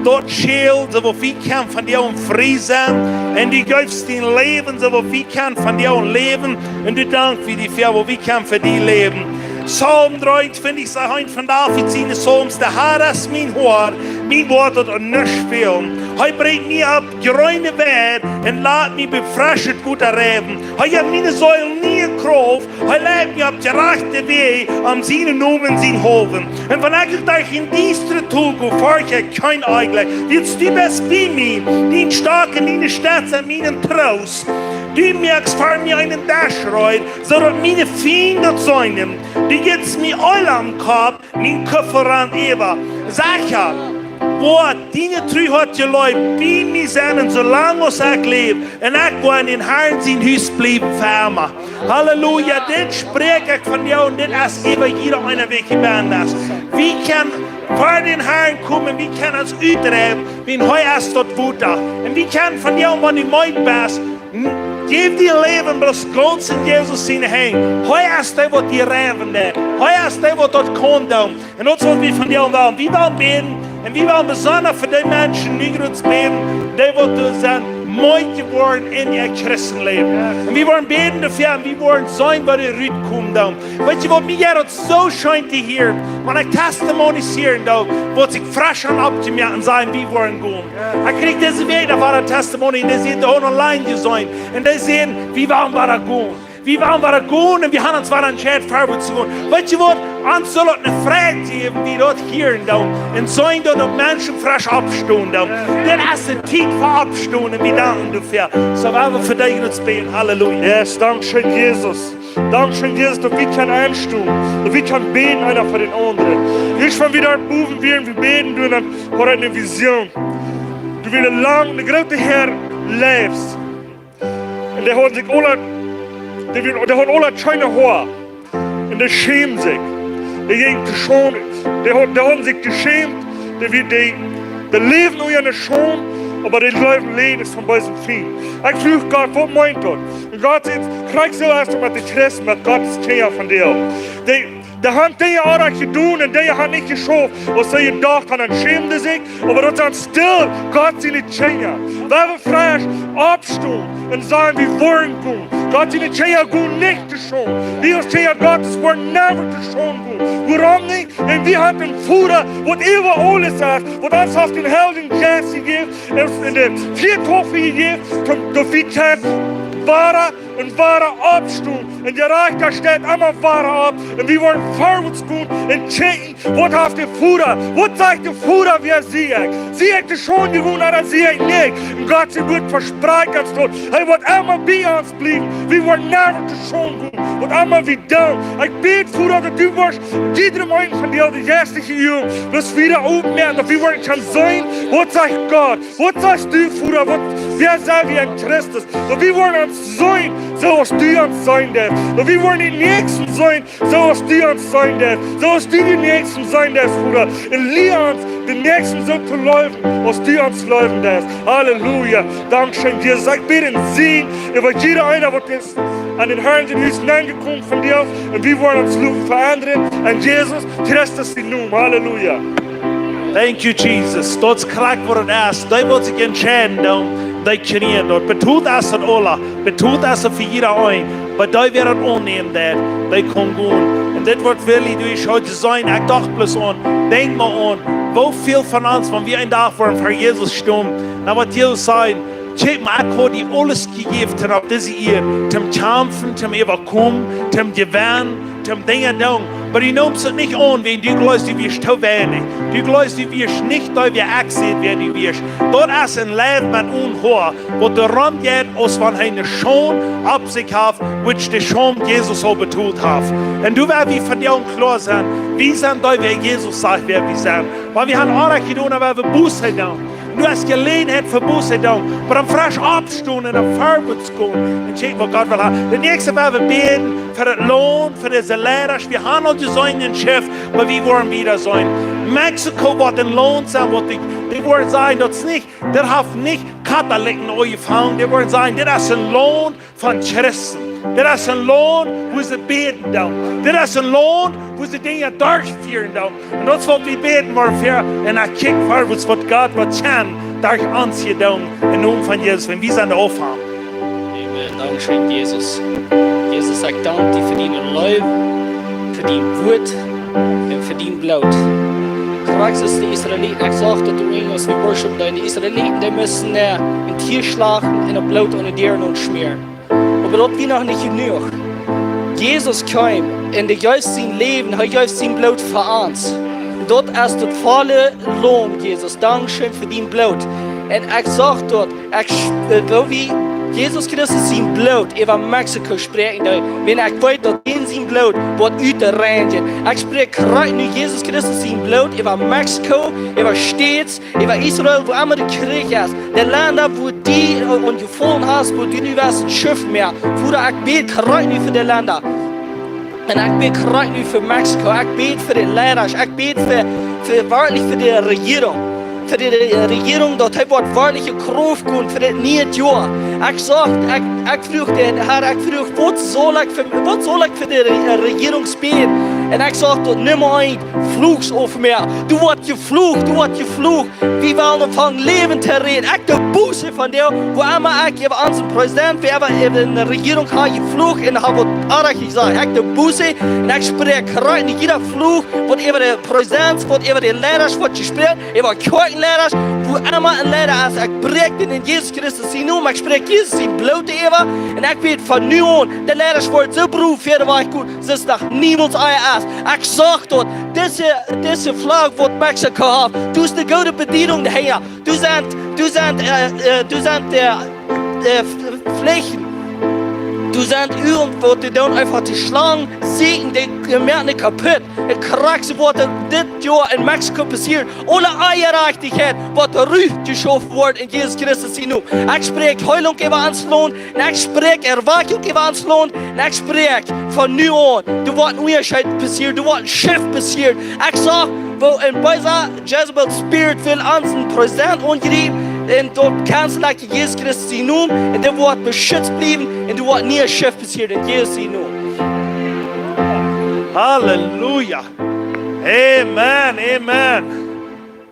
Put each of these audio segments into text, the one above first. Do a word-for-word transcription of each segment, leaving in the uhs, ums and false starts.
daut Schäl, soo waut wie kjennen von die aun frie sennen. Un du jeefst dien Läwen, soo waut wie kjennen von die aun läwen. Un du dankst wie die fa, waut wie kjennen fa die läwen. Psalm dreeuntwintich, sajcht eent von David siene Psalms: De Herr es mien Hoad, mie woat daut aun nuscht fälen. Hee brinjt mie opp jreene Weid un lat mie bie freschet Wota riewen. Hee jeft miene Seel niee Krauft. Hee leit mie opp de rajchte Wäaj, om sienen Nomen sienen haulwen. Un wan ekj derch een diestret Tol go, fercht ekj kjeen Onjlekj, wiels du best bie mie. Dien Stock un diene Stet sent mie een Troost. Du moakst fa mie eenen Desch reed, soo daut miene Fiend daut seenen. Du jefst mie Eelj aum Kopp, mien Kuffel rant äwa. Secha woat diene Tru, Herr, bie mie sennen, soo lang aus ekj läw. Un ekj woa enn dän Herrn sien Hus bliewen fa emma. Halleluja, dit spräakj ekj von die, un dit es äwa jieda eena, wäa hia bennen es. Wie kjennen ver dän Herrn komen, wie kjennen ons utdriewen, wiels hee es daut Wota. Un wie kjennen von die, wan du meed best, jeff dien Läwen bloos gaunz enn Jesus siene Henj. Hee es dee, waut die riewen deit. Hee es dee, waut daut kaun doonen. Un daut es waut wie von die wellen. Wie wellen bäden. Un wie wellen besonda fa dee Menschen nu jrod bäden, dee waut doa sent meed jeworden enn äa Christenläwen. Un wie wellen bäden doafäa, un wie wellen seenen, waut doa rutkomen deit. Weetst du waut, mie jeit daut soo scheen to hieren, wan ekj Testimonies hieren doo, waut sikj fresch han oppjemoakt un sajen, wie wellen gonen. Ekj kjrieech dise Wäakj noch wada Testimony, un dee säden, dee hauden online jeseenen. Un dee säden, wie wellen wada gonen. Wie wellen wada gonen un wie haben ons wada entscheit, verwoats to gonen. Weetst du waut? Ons saul daut eene Freid jäwen, wie daut hieren doonen. Un seenen daut uk Menschen fresch oppstonen doonen. Dit es de Tiet fa oppstonen, wie danken doafäa. Soo, wie wellen fa dee jrod bäden. Halleluja. Yes, dankscheen, Jesus. Dankscheen, Jesus, daut wie kjennen enstonen. Daut wie kjennen bäden, eena fa dän aundren. Ieescht wan wie doa bowen wieren, wie bäden doonen, dan haud ekj eene Vision. Doa wia lang een grooten Herr, Leew. Un dee haud sikj aula, dee wia, dee haud aula scheene Hoa. Un dee schämden sikj. Dee jinjen to Schaund. Dee haud, dee hauden sikj jeschämt. Dee wia, dee, dee läwden unja eene Schaund, oba dee Läwen läden es vom beesen Fiend. Ekj fruach Gott, waut meent daut? Un Gott säd, krakjt soo es daut met de Christen, met Gott siene Kjinja vondoag. Dee, dee han Dinja aunjedonen un dee han nich jeschauft, waut see jedocht han, un schämden sikj, oba daut sent stell Gott siene Kjinja. Wie wellen fresch oppstonen un sajen, wie wellen gonen. Gott siene Kjinja gonen nich to Schaund. Wie aus Kjinja Gottes woaren never to Schaund gonen. Wuarom nich? Wiels wie haben een Voda, waut äwa aules es, waut ons haft dän Heiljen Jeist jejäft, un, un de Fiestow jejäft, daut, daut wie kjennen wada un wada oppstonen. Un de Rechta steit emma wada opp. Un wie woaren verwoats gonen un kjikjen, waut haft de Voda, waut sajcht de Voda, wäa sie ekj? Sie ekj to Schaund jegonen, ooda sie ekj nich? Un Gott sien Wuat vesprakjt ons daut. Hee woat emma bie ons bliewen. Wie woaren never to Schaund gonen. Waut emma wie doonen. Ekj bäd, Voda, daut du woascht jiedrem eenen von dee, dee jeistliche Uagen, daut wie doa oppmoaken, daut wie woaren kjennen seenen, waut sajcht Gott? Waut sajchst du, Voda? Waut, wäa sent wie enn Christus? Daut wie woaren ons seenen, soo aus du ons seenen deist. Daut wie woaren dän Näakjsten seenen, soo aus du ons seenen deist. Soo aus du dän Näakjsten seenen deist, Voda. Un lia ons, dän Näakjsten soo to leewen, aus du ons leewen deist. Halleluja. Dankscheen, Jesus. Ekj bäd een Säajen äwa jieda eena, waut es aun dän Herrn sien Hus nenjekomen vondoag. Un wie woaren ons Läwen veendren. Enn Jesus Christus sienen Nomen. Halleluja. Thank you, Jesus. Daut es krakjt waut daut es. Dee waut sikj entscheiden doonen, dee kjrieen daut. Betolt es daut aula. Betolt es daut fa jieda een. Oba dee, wäa daut aunnämen deit, dee kaun gonen. Un dit woat Willy, du, ekj haud jeseenen, ekj docht bloos aun, denkj mol aun, woo väl von ons, wan wie een Dach woaren ver Jesus stonen, dan woat Jesus sajen, kjikj mol, ekj haud die aules jejäft, toom opp dise Ieed, toom kjamfen, toom äwakomen, toom jewennen, toom Dinja doonen. Oba du neemst daut nich aun, wiels du jleefst, du wieescht too weinich. Du jleefst, du wieescht nich dee, wäa ekj säd, wäa du wieescht. Daut es een Läwen met een Hoad, waut doa romjeit, aus wan hee eene Schaund opp sikj haft, waut de Schaund Jesus aul betolt haft. Un doa woa wie vondoag kloa sennen, wie sent dee, wäa Jesus sajcht, wäa wie sent. Wiels wie haben Onrajcht jedonen, oba wie Buße doonen. Un du hast Jeläajenheit fa Buße doonen. Oba dan fresch oppstonen un dan verwoats gonen. Un kjikj, waut Gott well haben. Daut näakjste, woa wie bäden fa daut Launt, fa dise Leida. Wie haben aul jeseenen een Schiff, oba wie woaren wieda seenen. Mexiko woat een Launt sennen, waut dee, dee woaren sajen, daut es nich, daut haft nich Katholiken aunjefongen. Dee woaren sajen, dit es een Launt von Christen. Dit es een Launt, wua see bäden doonen. Dit es een Launt, wua see Dinja derchfieren doonen. Un daut es waut wie bäden woaren fa. Un ekj kjikj ver waut Gott woat kjennen derch ons hia doonen. Em Nomen von Jesus. Wan wie sent de Aufhang. Amen. Dankscheen, Jesus. Jesus, ekj dank die fa diene Leew, fa dien Wuat un fa dien Bloot. Krakjt soo aus de Israeliten, ekj sach daut doa irjentwaut aus wie worshipen, de Israeliten, dee musten, äh, een Tia schlachten un daut Bloot aun de Däaren schmieren. Oba daut wia noch nich jenuach. Jesus kjeem un hee jeef sien Läwen, hee jeef sien Bloot fa ons. Daut es daut volle Launt, Jesus. Dankscheen fa dien Bloot. Un ekj sach daut, ekj, äh, woo wie Jesus Christus sien Bloot äwa Mexiko spräakjen, daut, wan ekj weet daut en sien Bloot woat utreinjen. Ekj spräakj krakjt nu Jesus Christus sien Bloot äwa Mexiko, äwa States, äwa Israel, wua emma de Kjrich es. De Lenda, wua du, äh, aunjefongen hast, wua du nu west een Schiff mea. Voda, ekj bäd krakjt nu fa de Lenda. Un ekj bäd krakjt nu fa Mexiko. Ekj bäd fa de Leiders. Ekj bäd fa, fa werkjlich fa de Rejierunk. Fa de, de Rejierunk, daut hee woat werkjlich Krauft kjemt fa dit niee Joa. Ekj sach, ekj, ekj fruach dän Herr, ekj fruach, waut saul ekj fa, waut saul ekj fa de Re-, Rejierunk bäden? Un ekj sach daut Numma eent, fluchst auf mea. Du woascht jeflucht, du woascht jeflucht. Wie wellen aunfangen Läwen to räden. Ekj doo Buße vondoag, wua emma ekj äwa onsen Präsident, wäa äwa de Rejierunk haft jeflucht un haft waut oajet jesajcht. Ekj doo Buße un ekj spräakj rein jieda Fluch, waut äwa de Präsident, waut äwa de Leiders woat jesproaken, äwa Kjoakjenleiders, wua emma een Leida es. Ekj spräakj dän en Jesus Christus sienen Nomen, ekj spräakj Jesus sien Bloot äwa un ekj weet von nu aun, de Leiders woaren soo brutal wieda wajchkomen, soo aus daut niemols ea es. Ekj sach daut, dise, dise Flag waut Mexiko haft, du hast de goode Bedienunk doa hinja. Du sent, du sent, äh, äh, du sent, äh, äh, F-, Flichten. Du sent irjentwaut, dee doonen eefach de Schlang sieekjen, dee, dee moaken dee kaput. Un krakjt soo woat dit Joa en Mexiko passieren. Aule Onjerajchtichkjeit woat rutjeschaufen woaren en Jesus Christus sienen Nomen. Ekj spräakj Heilunk äwa ons Launt. Un ekj spräakj Erwakjunk äwa ons Launt. Un ekj spräakj von nu aun, doa woat een Unjascheet passieren, doa woat een Shift passieren. Ekj sach, woo een beesa Jezebel Spirit well onsen Präsident aunjriepen, un daut cancel ekj en Jesus Christus sienen Nomen, un dee woat beschützt bliewen, un doa woat een Shift passieren en Jesus sienen Nomen. Halleluja. Amen, amen.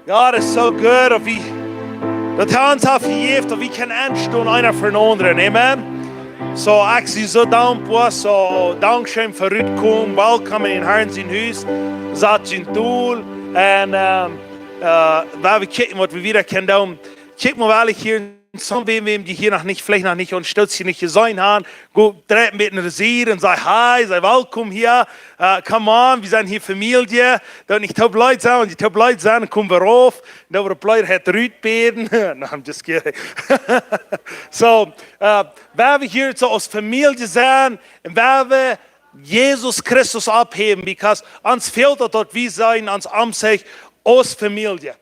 God is so good, daut wie, daut hee ons haft jejäft, daut wie kjennen enstonen, eena fa dän aundren. Amen. So, ekj sie soo dankboa, so, dankscheen fa rutkomen, welkom en dän Herrn sien Hus, sat junt dol, un, ähm, äh, woa wie kjikjen waut wie wieda kjennen doonen. Kjikj mol, well ekj hia, sommje, wäm jie hia noch nich, veleicht noch nich, un stoot jie nich jeseenen haben, go, dreit een bät no de Sied un saj: "Hi, sie welkom hia. Äh, come on, wie sent hia Famielje. Doot nich too bleed sennen, wan jie too bleed sent, dan komen wie rauf. Dan woa wie bleed hia rutbäden." No, I'm just kidding. So, äh, woa wie hia soo aus Famielje sent un woa wie Jesus Christus oppheewen, because ons fält daut, daut wie sent ons omsich aus Famielje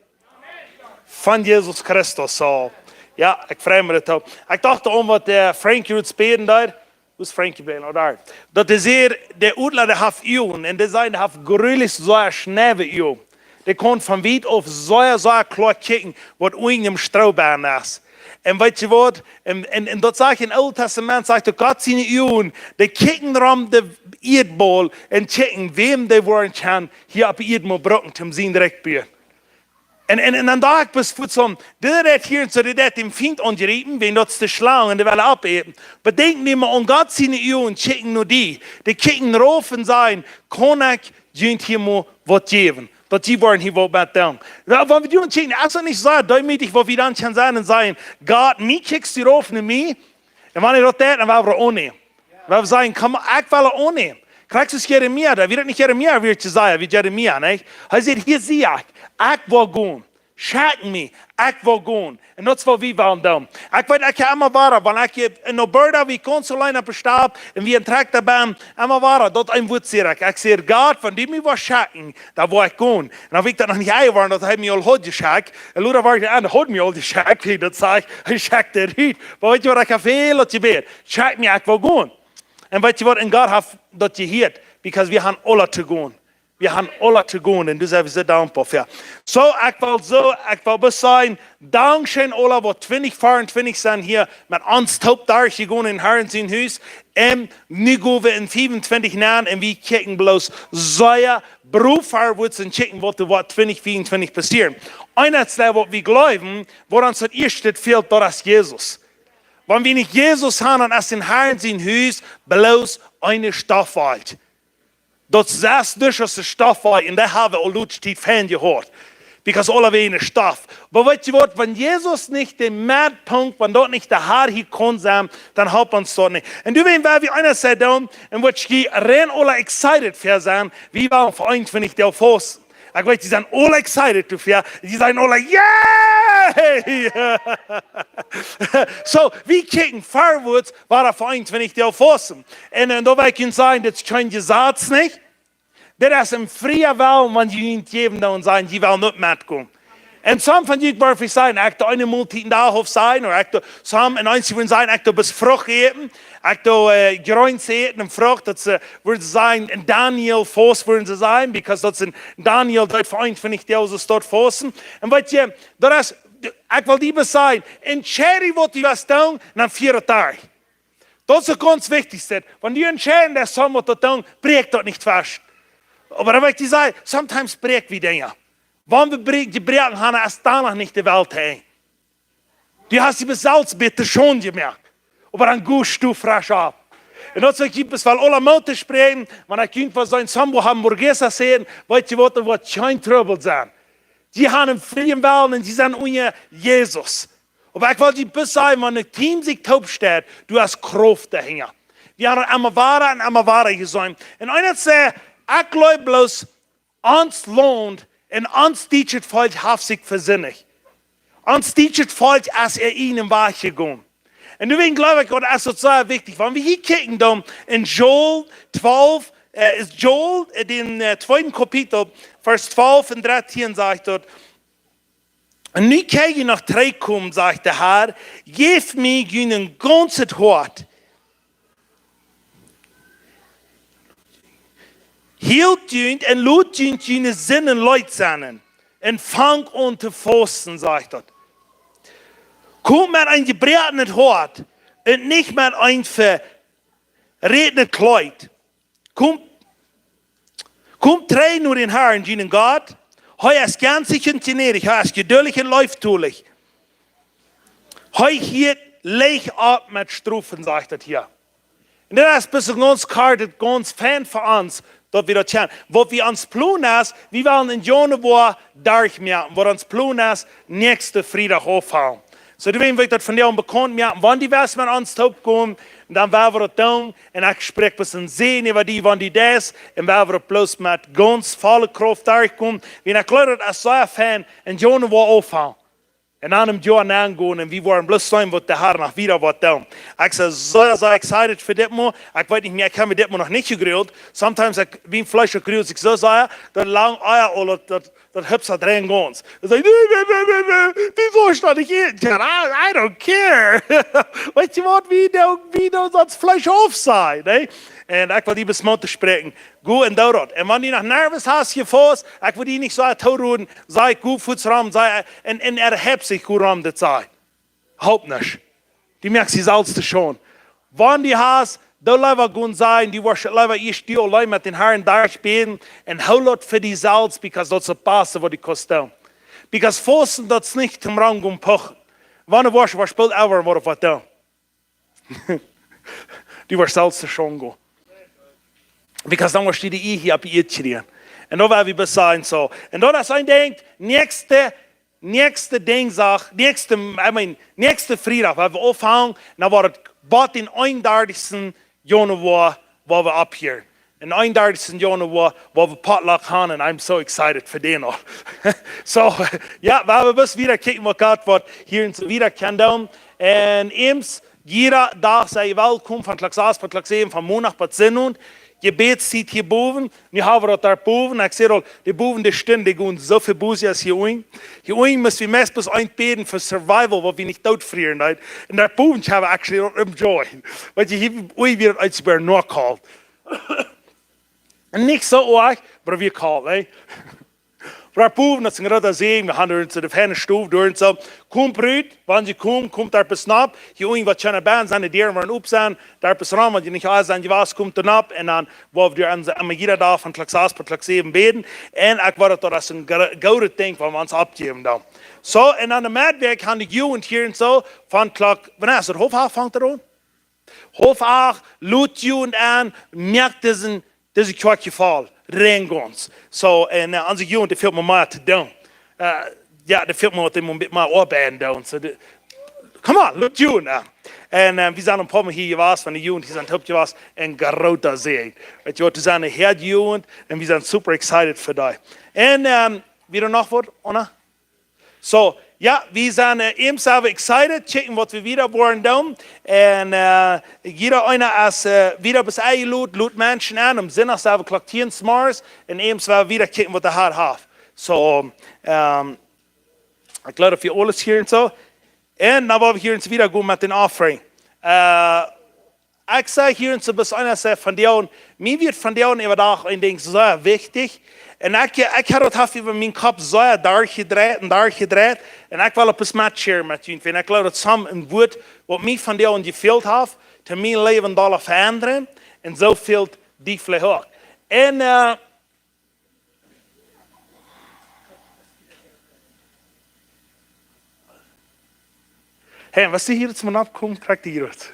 von Jesus Christus. So, jo, ekj frei mie doatoo. Ekj docht aun waut de Frankie rut bäden deed. Wua es Frankie bläwen? Oh, doa. Daut es hia, de Odla, dee haft Uagen. Un dee sent, dee haft grulich sea scharpe Uagen. Dee kaun von wiet auf sea, sea kloa kjikjen, waut unja däm Stroo benen es. Un weet jie waut? Un, un, un daut sajcht em Oolen Tastament, sajcht daut Gott siene Uagen, dee kjikjen rom de Ieedbaul un kjikjen, wäm dee woaren kjennen hia opp Ieed brucken, om sien Rikj buen. Un, un, un dan docht ekj bloos fuats aun, dit rät hia soo, dit deit dän Fient aunjriepen, wiels daut es de Schlang un dee well am opäten. Oba denkj nu mol aun Gott siene Uagen kjikjen no die. Dee kjikjen rauf un sajen: "Kaun ekj junt hia mol waut jäwen? Daut jie woaren hia waut met doonen." Jo, wan wie doonen kjikjen, es daut nich soo deemootich, waut wie dan kjennen sennen un sajen: "Gott, mie kjikjst du rauf no mie?" Un wan hee daut deit, dan woa wie aunnämen. Woa wie sajen: "Komm, ekj well aunnämen." Krakjt soo aus Jeremia, daut wia nich Jeremia, wia Jesaja, wia Jeremia, nä? Hee säd: "Hia sie ekj, ekj woa gonen. Schekj mie, ekj woa gonen." Un daut es waut wie wellen doonen. Ekj weet, ekj hab emma wada, wan ekj hia en Alberta, wia ekj gaunz auleen opp de Stap, un wia een Trakjta bie, emma wada, daut een Wuat säd ekj. Ekj säd: "Gott, wan du mie woascht schekjen, dan woa ekj gonen." Un dan wia ekj daut noch nich enjeworden, daut hee mie aul haud jeschekjt. Un lota wort ekj, un hee haud mie aul jeschekjt, woo daut sajcht, hee schekjt rut. Oba weet jie waut, ekj hab väl daut jebät: "Schekj mie, ekj woa gonen." Un weet jie waut, un Gott haft daut jehieet, because wie haben aula to gonen. Wie haben aule to gonen un doa sent wie soo dankboa fa. Soo, ekj well soo, ekj well bloos sajen, dankscheen aule waut twintich veeauntwintich sent hia met ons toop derchjegonen em Harn sien Hus. Un nu go wie en fiefuntwintich nenn un wie kjikjen bloos sea brow verwoats un kjikjen waut doa woat twintich veeauntwintich passieren. Eent es daut waut wie jleewen, waut ons daut ieeschte fält, daut es Jesus. Wan wie nich Jesus haben, dan es em Harn sien Hus bloos eene Stoffwolkj. Daut es nuscht aus eene Stoffwolkj, un dee haben wie aul lota Tiet fein jehoat. Because aule wea eene Stoff. Oba weetst du waut, wan Jesus nich de Meddelpunkt, wan daut nich de Harr hia kaun sennen, dan halpt ons daut nich. Un doawäajen, wan wie eena sajen, dan, un waut wie rein aule excited fa sent, wie wellen fa eent, wan ekj dee fausten. Ekj weet, dee sent aule excited doafäa. Dee sent aule, yay! Soo, wie kjikjen verwoats, waut fa eent, wan ekj dee fausten. Un, un doa well ekj junt sajen, dit es kjeen Jesaz, nich? Dit es een fria Wellen, wan jie junt jäwen dan sajen, jie wellen nich metkomen. Un some von junt woaren sajen, ekj doo eene Moltiet dän Dach auf sajen, ooda ekj doo, some, un eenje wudden sajen, ekj doo bloos Frucht äten, ekj doo, äh, Jreens äten un Frucht, daut see, wudden see sajen, een Daniel-Fausten wudden see sajen, because daut es een Daniel, daut fa eent, wan ekj dee soo stoakj fausten. Un weetst du, daut es, ekj well die bloos sajen, entscheid waut du west doonen, un dan fia daut derch. Daut es daut gaunz wichtichste. Wan du entscheiden deist, soo waut to doonen, bräakj daut nich fast. Oba dan well ekj die sajen, sometimes bräakj wie Dinja. Wan wie bräakj-, jebroaken haben, es doano nich de Welt heen. Du hast die bloos selfst bitte scheen jemoakt. Oba dan goo du fresch opp. Un daut es waut ekj bloos well aule Moot toospräakjen, wan ekj irjentwua soo een Sambo hamburguesa seenen, weetst du waut, doa woat kjeen Trubbel sennen. Dee haben een frieen Wellen un dee sent unja Jesus. Oba ekj well die bloos sajen, wan een Team sikj toopstalt, du hast Krauft doahinja. Wie haben emma wada un emma wada jeseenen. Un eena säd, ekj jleew bloos, ons Launt un ons dietschet Volkj haft sikj vesinnijcht. Ons dietschet Volkj es äa ieejnen Wajch jegonen. Un doawäajen jleew ekj, daut es daut sea wichtich. Wan wie hia kjikjen dan en Joel twalf, äh, es Joel, äh, dän, äh, tweeden Kapitel, Varsch twalf un dartieen sajcht daut, Un nu kjenn jie noch trigjkomen, sajcht de Harr, jäft mie jun gaunzet Hoat. Hielt junt un lot junt june Sinden leet sennen. Un fangt aun to fausten, sajcht daut. Komt met een jebroakenet Hoat un nich met een verätenet Kjleet. Komt, komt trigj no dän Harn, jun Gott. Hee es jnädich un gnädich, hee es jeduldich un leeftolich. Hee hieet leicht opp met strofen, sajcht daut hia. Un daut es bloos gaunz kort, gaunz fein fa ons, daut wie daut kjennen. Waut wie ons Plon es, wie wellen en Januar derchmoaken, waut ons Plon es, näakjsten Friedach aunfangen. Soo, doawäajen well ekj daut vondoag bekaunt moaken, wan du west met ons toopkomen, dan woa wie daut doonen. Un ekj spräakj bloos een Säajen äwa die, wan du deist, un woa wie daut bloos met gaunz volle Krauft derchkomen. Wiels ekj jleew, daut es sea fein, en Januar aunfangen. Un dan em Joa nengonen, un wie woaren bloos seenen, waut de Harr noch wieda woat doonen. Ekj sie soo, soo excited fa dit Mol. Ekj weet nich mea, ekj hab mie dit Mol noch nich jegrillt. Sometimes ekj, mien Fleesch jegrillt sikj soo sea, daut lang, ah jo, aul daut, daut, daut hupst doa dree gaunz. Dan saj ekj, nä, nä, nä, nä, nä, dee saul ekj nich äten. I, I don't care. Weetst du waut, wie doonen, wie doonen daut Fleesch aufsajen, nä? Un ekj well die bloos Moot toospräakjen. Go un doo daut. Un wan du noch nervös best, jefaust, ekj well die nich soo toroden, saj ekj go fuaz rom, saj, un, un erhab sikj, go rom, daut saj. Hab nuscht. Du moakst die selfst to Schoden. Wan du hast, doo leewa gonen sajen, du woascht leewa ieescht du auleen met dän Harn derchbäden un hool daut fa die selfst, because daut es daut baste waut du kaust doonen. Because fausten, daut es nich toom rom gonen puchen. Wan du woascht, woascht boolt ever waut opp waut doonen. Du woascht selfst to Schoden gonen. Because dan woascht du dee hia opp de Ieed kjrieen. Un daut woa wie bloos sajen soo. Un daut es een Dinkj, näakjste, näakjste Dinjsdach, näakjste, I mean, näakjsten Friedach, woa wie aunfangen, dan woat daut bot dän eenundartichsten Januar, woa wie opphieren. Dän eenundartichsten Januar, woa wie potluck haben, and I'm so excited fa dän aul. Soo, jo, wie woaren bloos wieda kjikjen, waut Gott woat hia un soo wieda kjennen doonen. Un eems, jieda Dach sie jie welkom, von Klock sass bat Klock säwen, von Mondach bat Sindach. Jebäd sitt hia bowen. Nu hab wie daut doa bowen. Ekj see aul, dee bowen, dee Stunden, dee gonen soo väl busier aus hia unjen. Hia unjen mott wie meist bloos eent bäden fa survival, waut wie nich dootfrieren, right? Un doa bowen hab wie actually enjoy. Weetst du, hia unjen woat daut ieescht wada noch kolt. Nich soo oajch, oba wie kalt, ne? Rap bowen, daut es een groota Säajen, wie haben doa soo de feine Stow doa un soo. Komt rut, wan jie komen, komt doa bat nopp. Hia unjen waut kjennen bie sennen, de Däaren woaren op sennen, doa bat rom, wan jie nich aul sennen jewast, komt doa nopp. Un dan woa wie doa aun, aun jieda Dach von Klock sass bat Klock säwen bäden. Un ekj woa daut, daut es een gro-, grootet Dinkj, waut wie ons aufjäwen dan. Soo, un aun de Meddach haben de Jugend hia un soo, von Klock, wanea es et? Haulf acht fangt et aun? Haulf acht, lot Jugend aun, moakt disen, dise Kjoakj voll, rein gaunz. Soo, un, äh, onse Jugend, dee fält mie mea to doonen. Äh, jo, dee fält mie waut, dee mott mea oabeiden doonen. Soo, dee, come on, lot Jugend aun. Un, äh, wie sent een poa Mol hia jewast, von de Jugend hia sent toop jewast, een groota Säajen. Weetst waut, wie sent eene Häad Jugend un wie sent super excited fa dee. Un, ähm, wada noch waut, Anna? Soo, jo, wie sent, äh, eemsel excited, checken waut wie wieda woaren doonen. Un, äh, jieda eena es, äh, wieda bat enjelot, lot Menschen aun, om Sindach selwe Klock tieen zemorjes, un eemsel wieda checken waut de Har haft. Soo, ähm, ekj jleew daut wie aules hia un soo. Un dan woa wie hia un soo wieda gonen met dän Offering. Äh, Ekj saj hia un soo, bat eena sajcht von dee, mie wort von dee äwadach een Dinkj sea wichtich. Un ekj, ekj haud daut haft äwa mienen Kopp sea derchjedreit un derchjedreit. Un ekj well daut bloos met share met junt, wiels ekj jleew daut es een Wuat waut mie von dee jefält haft, daut mien Läwen doa veendren. Un soo fält die veleicht uk. Un, äh, Hey, waut see hia daut mie nopp kjemt, kjricht dee daut.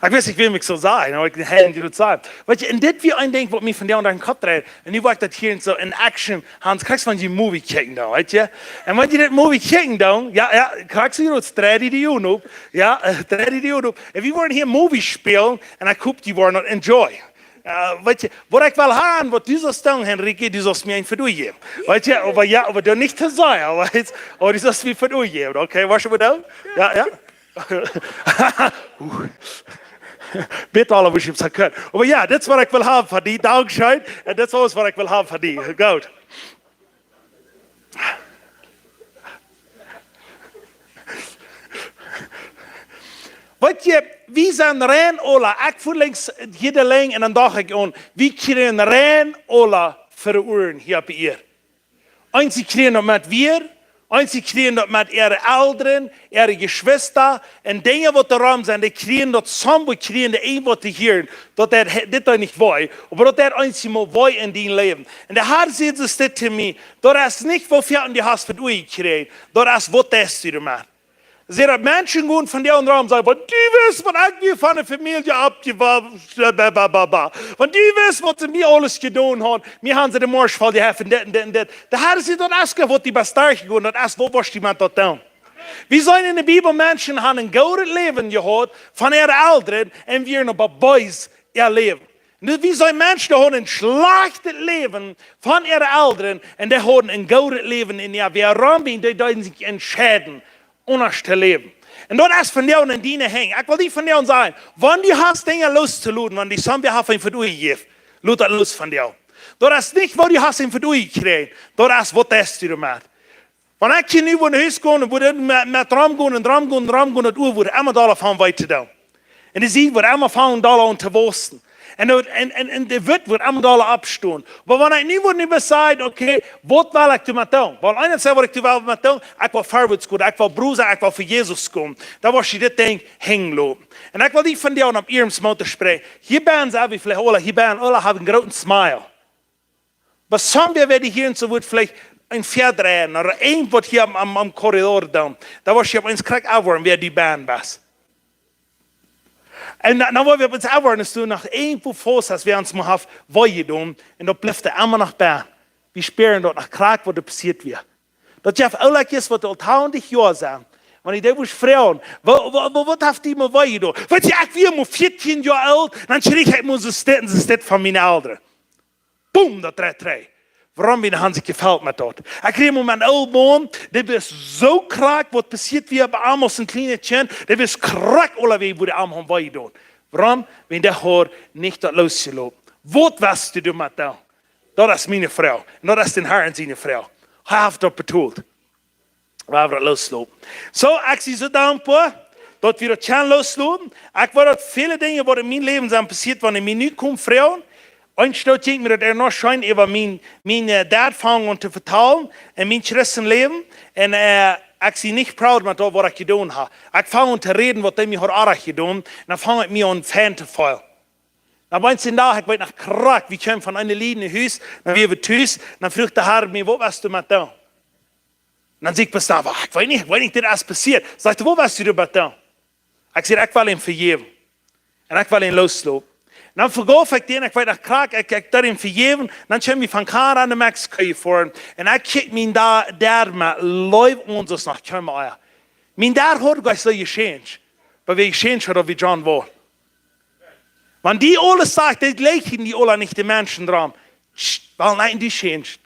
Ekj wist, ekj wull nich soo sajen, oba ekj, hey, dee daut sajen. Weetst, un dit wia een Dinkj waut mie von dee aundre em Kopp dreid. Un nu woa ekj daut hia un soo en action, Hans, kjrichst von dee Movie kjikjen dan, weetst? Un wan jie dit Movie kjikjen dan, jo, jo, kjrichst dee daut, drei dee Jugend opp. Jo, äh, drei dee Jugend opp. Un wie woaren hia Movie spälen un ekj hop, jie woaren daut enjoy. Äh, weetst, waut ekj well haben, waut du saust doonen, Henrike, du saust mie een Vedoa jäwen. Weetst, oba jo, oba dan nich to sajen, weetst, oba du saust mie Vedoa jäwen, okay? Woascht du daut doonen? Jo, jo. Bitte aule, woo ekj saul kjennen. Oba jo, daut es waut ekj well haben von die. Dankscheen. Un daut es aules waut ekj well haben von die. Goot. Weetst, wie sent rein aula, ekj foa lenjd hia de Lenj un dan docht ekj aun, wie kjrieen rein aula fa de Uaren hia opp Ieed. Eenje kjrieen daut met Wieed, eenje kjrieen daut met äare Elren, äare Jeschwista, un Dinja waut doa rom sent, dee kjrieen daut, sommje kjrieen dee een waut to hieren, daut deit, dit deit nich wee, oba daut deit eenjemol wee en dien Läwen. Un de Har säd, soo steit to mie, daut es nich woo väl du hast fa de Uagen jekjräajen, daut es waut deist du doamet. See, daut Menschen gonen von dee aundre Sied sajen, wan du wist waut ekj wia von de Famielje aufjewossen, ba, ba, ba, ba. Wan du wist waut see mie aules jedonen haben, mie haben see de Morsch voll jeheft un dit un dit un dit. De Har säd, daut es nich waut die best derchjegonen, daut es waut woascht du met daut doonen. Wie seenen en de Bibel, Menschen haben een goodet Läwen jehaut von äare Elren un wieren oba bees äa Läwen. Nu, wie seenen Menschen, dee haben een schlajchtet Läwen von äare Elren un dee haben een goodet Läwen en äa. Wuarom? Wiels dee deeden sikj entscheiden, aundasch to läwen. Un daut es von dee en diene Henj. Ekj well die von dee sajen, wan du hast Dinja loos to loten, wan die sommje haft een Vedoa jejäft, lot daut loos von dee. Daut es nich woo du hast een Vedoa jekjräajen, daut es waut deist du doamet. Wan ekj hia nu wua no Hus go un wua dit met, met rom gonen un rom gonen un rom gonen, daut Ua woat emma dolla von wee to doonen. Un de Sied woat emma von dolla aun to wausen. Un, daut, un, un, un de Wut woat emma dolla oppstonen. Oba wan ekj nu woa nu beseiden, okay, waut well ekj doamet doonen? Wiels eena sajcht, waut ekj well doamet doonen, ekj well verwoats gonen, ekj well Brooda, ekj well fa Jesus gonen. Dan woascht du dit Dinkj henjen loten. Un ekj well die von dee opp iernst motten spräakjen. Hia bennen sent wie veleicht aula, hia bennen aula haben een grooten smile. Oba sommje, wäa die hia en soo woat veleicht een Fäa dreien, ooda irjent waut hia aum, aum, aum Korridor doonen, dan woascht du opp eemol krakjt aufwoaren, wäa du bennen best. Un dan, dan woa wie opp eemol aufwoaren, daut du noch irjentwua faust hast, wäa ons mol haft wee jedonen, un daut blift doa emma noch bennen. Wie spieren daut noch krakjt, waut doa passieet wia. Daut jeft Oolekjes, waut aul tausend Joa sent. Wan ekj dee woa froagen, woo, woo, woo, waut haft die mol wee jedonen? Weetst du, ekj wia mol vieetieen Joa oolt, dan kjrieech ekj mol soo Stekj, soo Stekj von miene Elren. Boom, daut dreit dree. Wuarom? Wiels dee haben sikj jefelt met daut. Ekj kjrieech mol met een oolen Maun, dee wist soo krakjt, waut passieet wia bie am aus een kjlienet Kjint, dee wist krakjt aulawäajen, woo dee am haud wee jedonen. Wuarom? Wiels dee haud nich daut loosjeloten. Waut wist du doamet doonen? Daut es miene Froag. Un daut es dän Harn siene Froag. Hee haft daut betolt. Wie haben daut loosjeloten. Soo, ekj sie soo dankboa, daut wie daut kjennen loosloten. Ekj weet daut väle Dinja, waut en mien Läwen sent passieet, wan dee mie nu komen froagen, Een Stoot jinkj mie daut ea noch scheen äwa mien, mien, äh, Dad fungen aun to vetalen en mien Christenläwen. Un, äh, ekj sie nich proud met daut, waut ekj jedonen hab. Ekj fung aun to räden, waut dee mie haud oajch jedonen. Un dan fung ekj mie aun fein to feelen. Dan opp eemol, ekj weet noch krakjt, wie kjeemen von een Lied no Hus, dan wieren wie tus, dan fruach de Har mie: "Waut west du met doonen?" Un dan säd ekj: "Best du waut? Ekj weet nich, ekj weet nich, dit es passieet." Sajcht hee: "Waut west du doamet doonen?" Ekj säd: "Ekj well am vejäwen. Un ekj well am loosloten." Un dan vejeef ekj dän, ekj weet noch krakjt, ekj, ekj deed am vejäwen. Dan kjeemen wie von Kanada no Mexiko jefoaren. Un ekj kjikj mien Da-, Dad met Leew aun, soo aus noch kjeenmol ea. Mien Dad haud sikj soo jechanget. Oba woo jechanget haud, wia John Wall. Wan dee aules sajcht, dee jlikjen dee aula nich, de Menschen doaromm. Tsch, well, nä, dee changed.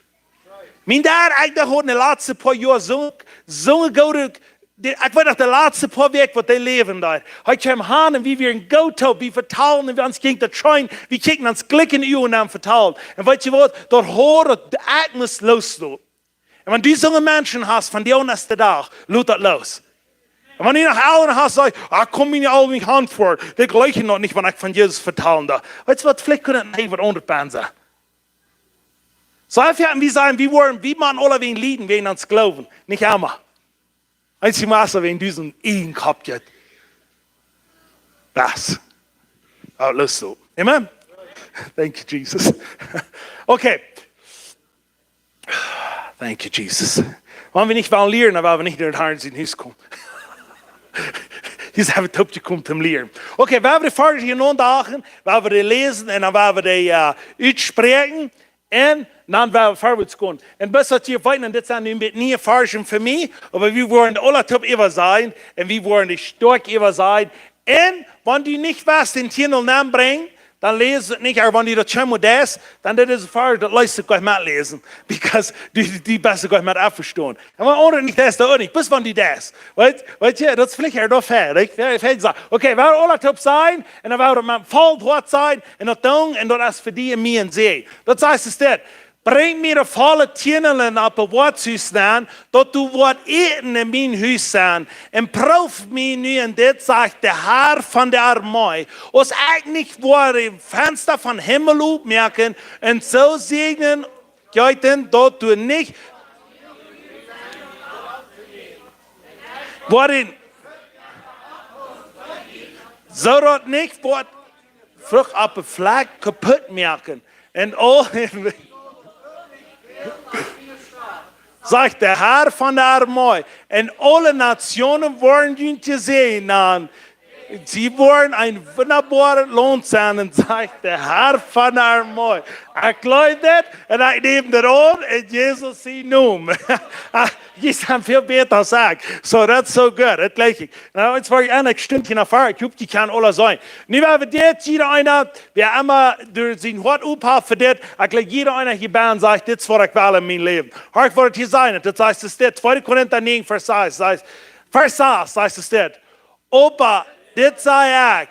Mien Dad, ekj docht, haud de latste poa Joa soo, soo goot, dee, ekj weet noch, de latste poa Wäakj, waut hee läwen deed. Hee kjeem han un wie wieren goot toop, wie vetalen un wie, ons jinkj daut scheen, wie kjikjten ons jlikj enne Uagen un vetalen. Un weetst du waut? Daut haud daut, ekj must loosloten. Un wan du soone Menschen hast, von dee aun es de Dach, lot daut loos. Un wan du noch Elren hast, saj: "Ah, komm mie nich aul nich han ver. Dee jlikjen noch nich, wan ekj von Jesus vetalen doo." Weetst du waut? Veleicht kunn et een waut aundret sennen. Soo, wie sajen, wie woaren, wie motten aula wäajen lieden, wäajen ons Gloowen. Nich emma. Eensje Masse wäajen disen eenen Kopp jeit. Daut. Oh, loosloten. Amen? Thank you, Jesus. Okay. Thank you, Jesus. Wan wie nich wellen lieren, dan woa wie nich no dän Harn sien Hus komen. Hia sent wie toop jekomen toom lieren. Okay, wie woaren de Varsch hia nodachen, wie woaren dee läsen un dan woaren wie dee, äh, utspräakjen. Un dan woaren wie verwoats gonen. Un bloos daut jie weeten, un dit sent nu een bät niee Varschen fa mie, oba wie woaren dee aula toop äwasajen un wie woaren dee stoakj äwasajen. Un wan du nich west dän Titel nenbrinjen, dan läs et nich, oba wan du daut kjeenmol deist, dan dit es een Varsch, daut leist du nich metläsen. Because du, du best nich met envestonen. Un wan aundre nich deist, dan uk nich. Bloos wan du deist. Weetst, weetst du, daut es veleicht doa fäa, nich? Fäa, fäa, saj: "Okay, wie woaren aula toop sennen, un dan woaren wie met een vollet Hoat sennen, un daut doonen, un daut es fa die un mie een Säajen." Daut sajcht et dit: "Brinjt mie de volle Tienelen opp daut Woatshus nenn, daut doa woat Äten en mien Hus sennen, un proowt mie nu en dit, sajcht de Har von de Armee, aus ekj nich woa daut Fensta vom Himmel opmoaken un soo säajnen, jeeten, daut doa nich woat en, soo daut nich woat Frucht opp de Flakj kaput moaken. Un aul," sajcht de Har von de Armee, "un aule Natsjoonen woaren junt seenen. See woaren een wundaboaret Launt sennen, sajcht de Har von de Armee." Ekj jleew dit un ekj näm dit aun en Jesus sien Nomen. Ah, jie sent väl bäta aus ekj. So, that's so good. Daut jleich ekj. Nu, et wia een Stundje no ver, ekj hop, jie kjennen aula seenen. Nu, wie woaren dit, jieda eena, wäa emma doa sien Hoat opphaft fa dit, ekj jleich, jieda eena hia bennen sajcht: "Dit es waut ekj well en mien Läwen." Horch, waut et hia sajcht, daut sajcht et dit, tweede Korinta näajen, Varsch sas, sajcht, Varsch sas, sajcht et dit: "Oba dit saj ekj: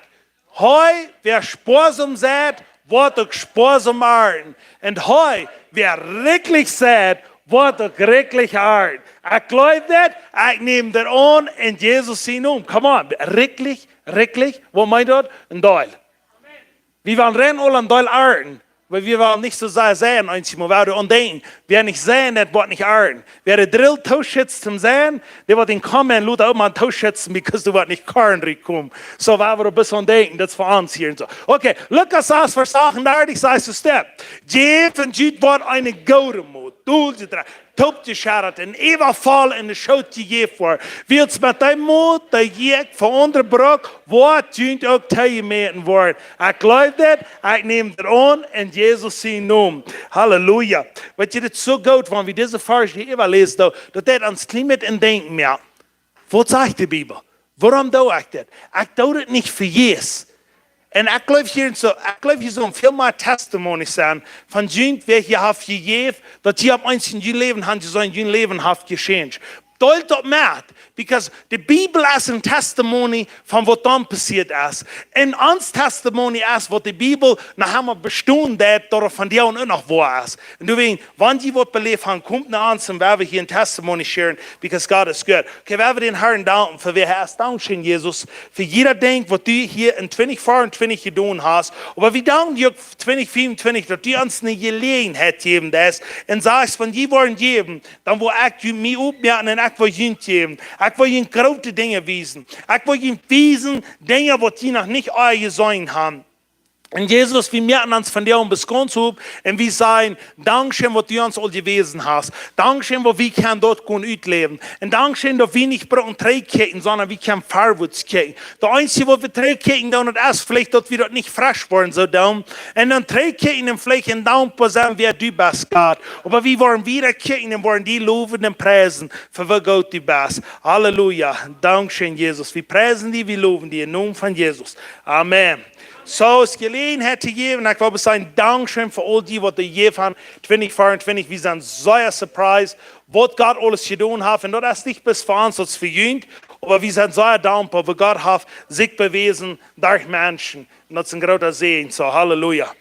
Hee, wäa spoasom seit, woat uk spoasom arnten. Un hee, wäa rikjlich seit, woat uk rikjlich arnten." Ekj jleew dit, ekj näm dit aun en Jesus sien Nomen. Come on, rikjlich, rikjlich, waut meent daut? Een Deel. Wie woaren rein aula een Deel arnten, oba wie woaren nich soo sea seien, eensjemol, wie woaren aun denkjen, wäa nich seien deit, woat nich arnten. Wäa de Drill tooschitzt toom seien, dee woat dän komen un lota uk mau tooschitze, because doa woat nich Korn rutkomen. So, wie woaren een bät aun denkjen, daut es fa ons hia un soo. Okay, Lukas sas, Varsch achtundartich, sajcht et dit: "Jäft un junt woat eene goode Mot, doll jedrekjt, toopjescheddat un äwavoll en de Schoot jejäft woaren. Wiels met dee Mot, dee jie uk von aundre brukt, woat junt uk toojemäten woaren." Ekj jleew dit, ekj näm dit aun en Jesus sien Nomen. Halleluja. Weetst du, dit es soo goot, wan wie dise Varsch hia äwaläsen, daut, daut deit ons kjlien bät aun denkjen, jo. Waut sajcht de Bibel? Wuarom doo ekj dit? Ekj doo dit nich fa Jesus. Un ekj jleew hia soo, ekj jleew hia soo väl mea Testimonies sennen von junt, wäa hia haft jejäft, daut jie opp eemol en jun Läwen haben jeseenen, jun Läwen haft jechanged. Deelt daut met, because de Bibel es een Testimony von waut dan passieet es. Un ons Testimony es waut de Bibel noch emma bestonen deit, daut et vondoag uk noch woa es. Un doawäajen, wan jie waut beläft haben, komt no ons un wie woaren hia een Testimony sharen, because God is good. Okay, wie woaren dän Herrn danken fa wäa hee es. Dankscheen, Jesus, fa jieda Dinkj waut du hia en twintich veeauntwintich jedonen hast. Oba wie danken die uk twintich veeauntwintich, daut du ons eene Jeläajenheit jäwen deist un sajchst, wan jie woaren jäwen, dan woa ekj mie oppmoaken un ekj woa junt jäwen. Ekj woa junt groote Dinja wiesen. Ekj woa junt wiesen Dinja waut jie noch nich aul jeseenen haben. Un Jesus, wie moaken ons vondoag bie ons opp un wie sajen, dankscheen waut du ons aul jewäsen hast. Dankscheen waut wie kjennen daut goot utläwen. Un dankscheen daut wie nich brucken trigjkjikjen, sonda wie kjennen verwoats kjikjen. Daut eensje waut wie trigjkjikjen doonen, daut es veleicht daut wie daut nich fresch woaren soo doonen. Un dan trigjkjikjen un veleicht en dankboa sennen wäa du best, Gott. Oba wie woaren wieda kjikjen un woaren die lowen un priesen fa woo goot du best. Halleluja. Dankscheen, Jesus. Wie priesen die, wie lowen die em Nomen von Jesus. Amen. Soo, es Jeläajenheit to jäwen, ekj well bloos sajen, dankscheen fa aul dee waut doa jejäft haben, twintich veeauntwintich, wie sent sea surprised, waut Gott aules jedonen haft. Un daut es nich bloos fa ons, daut es fa junt, oba wie sent sea dankboa, woo Gott haft sikj bewäsen derch Menschen. Un daut es een groota Säajen. Soo, Halleluja.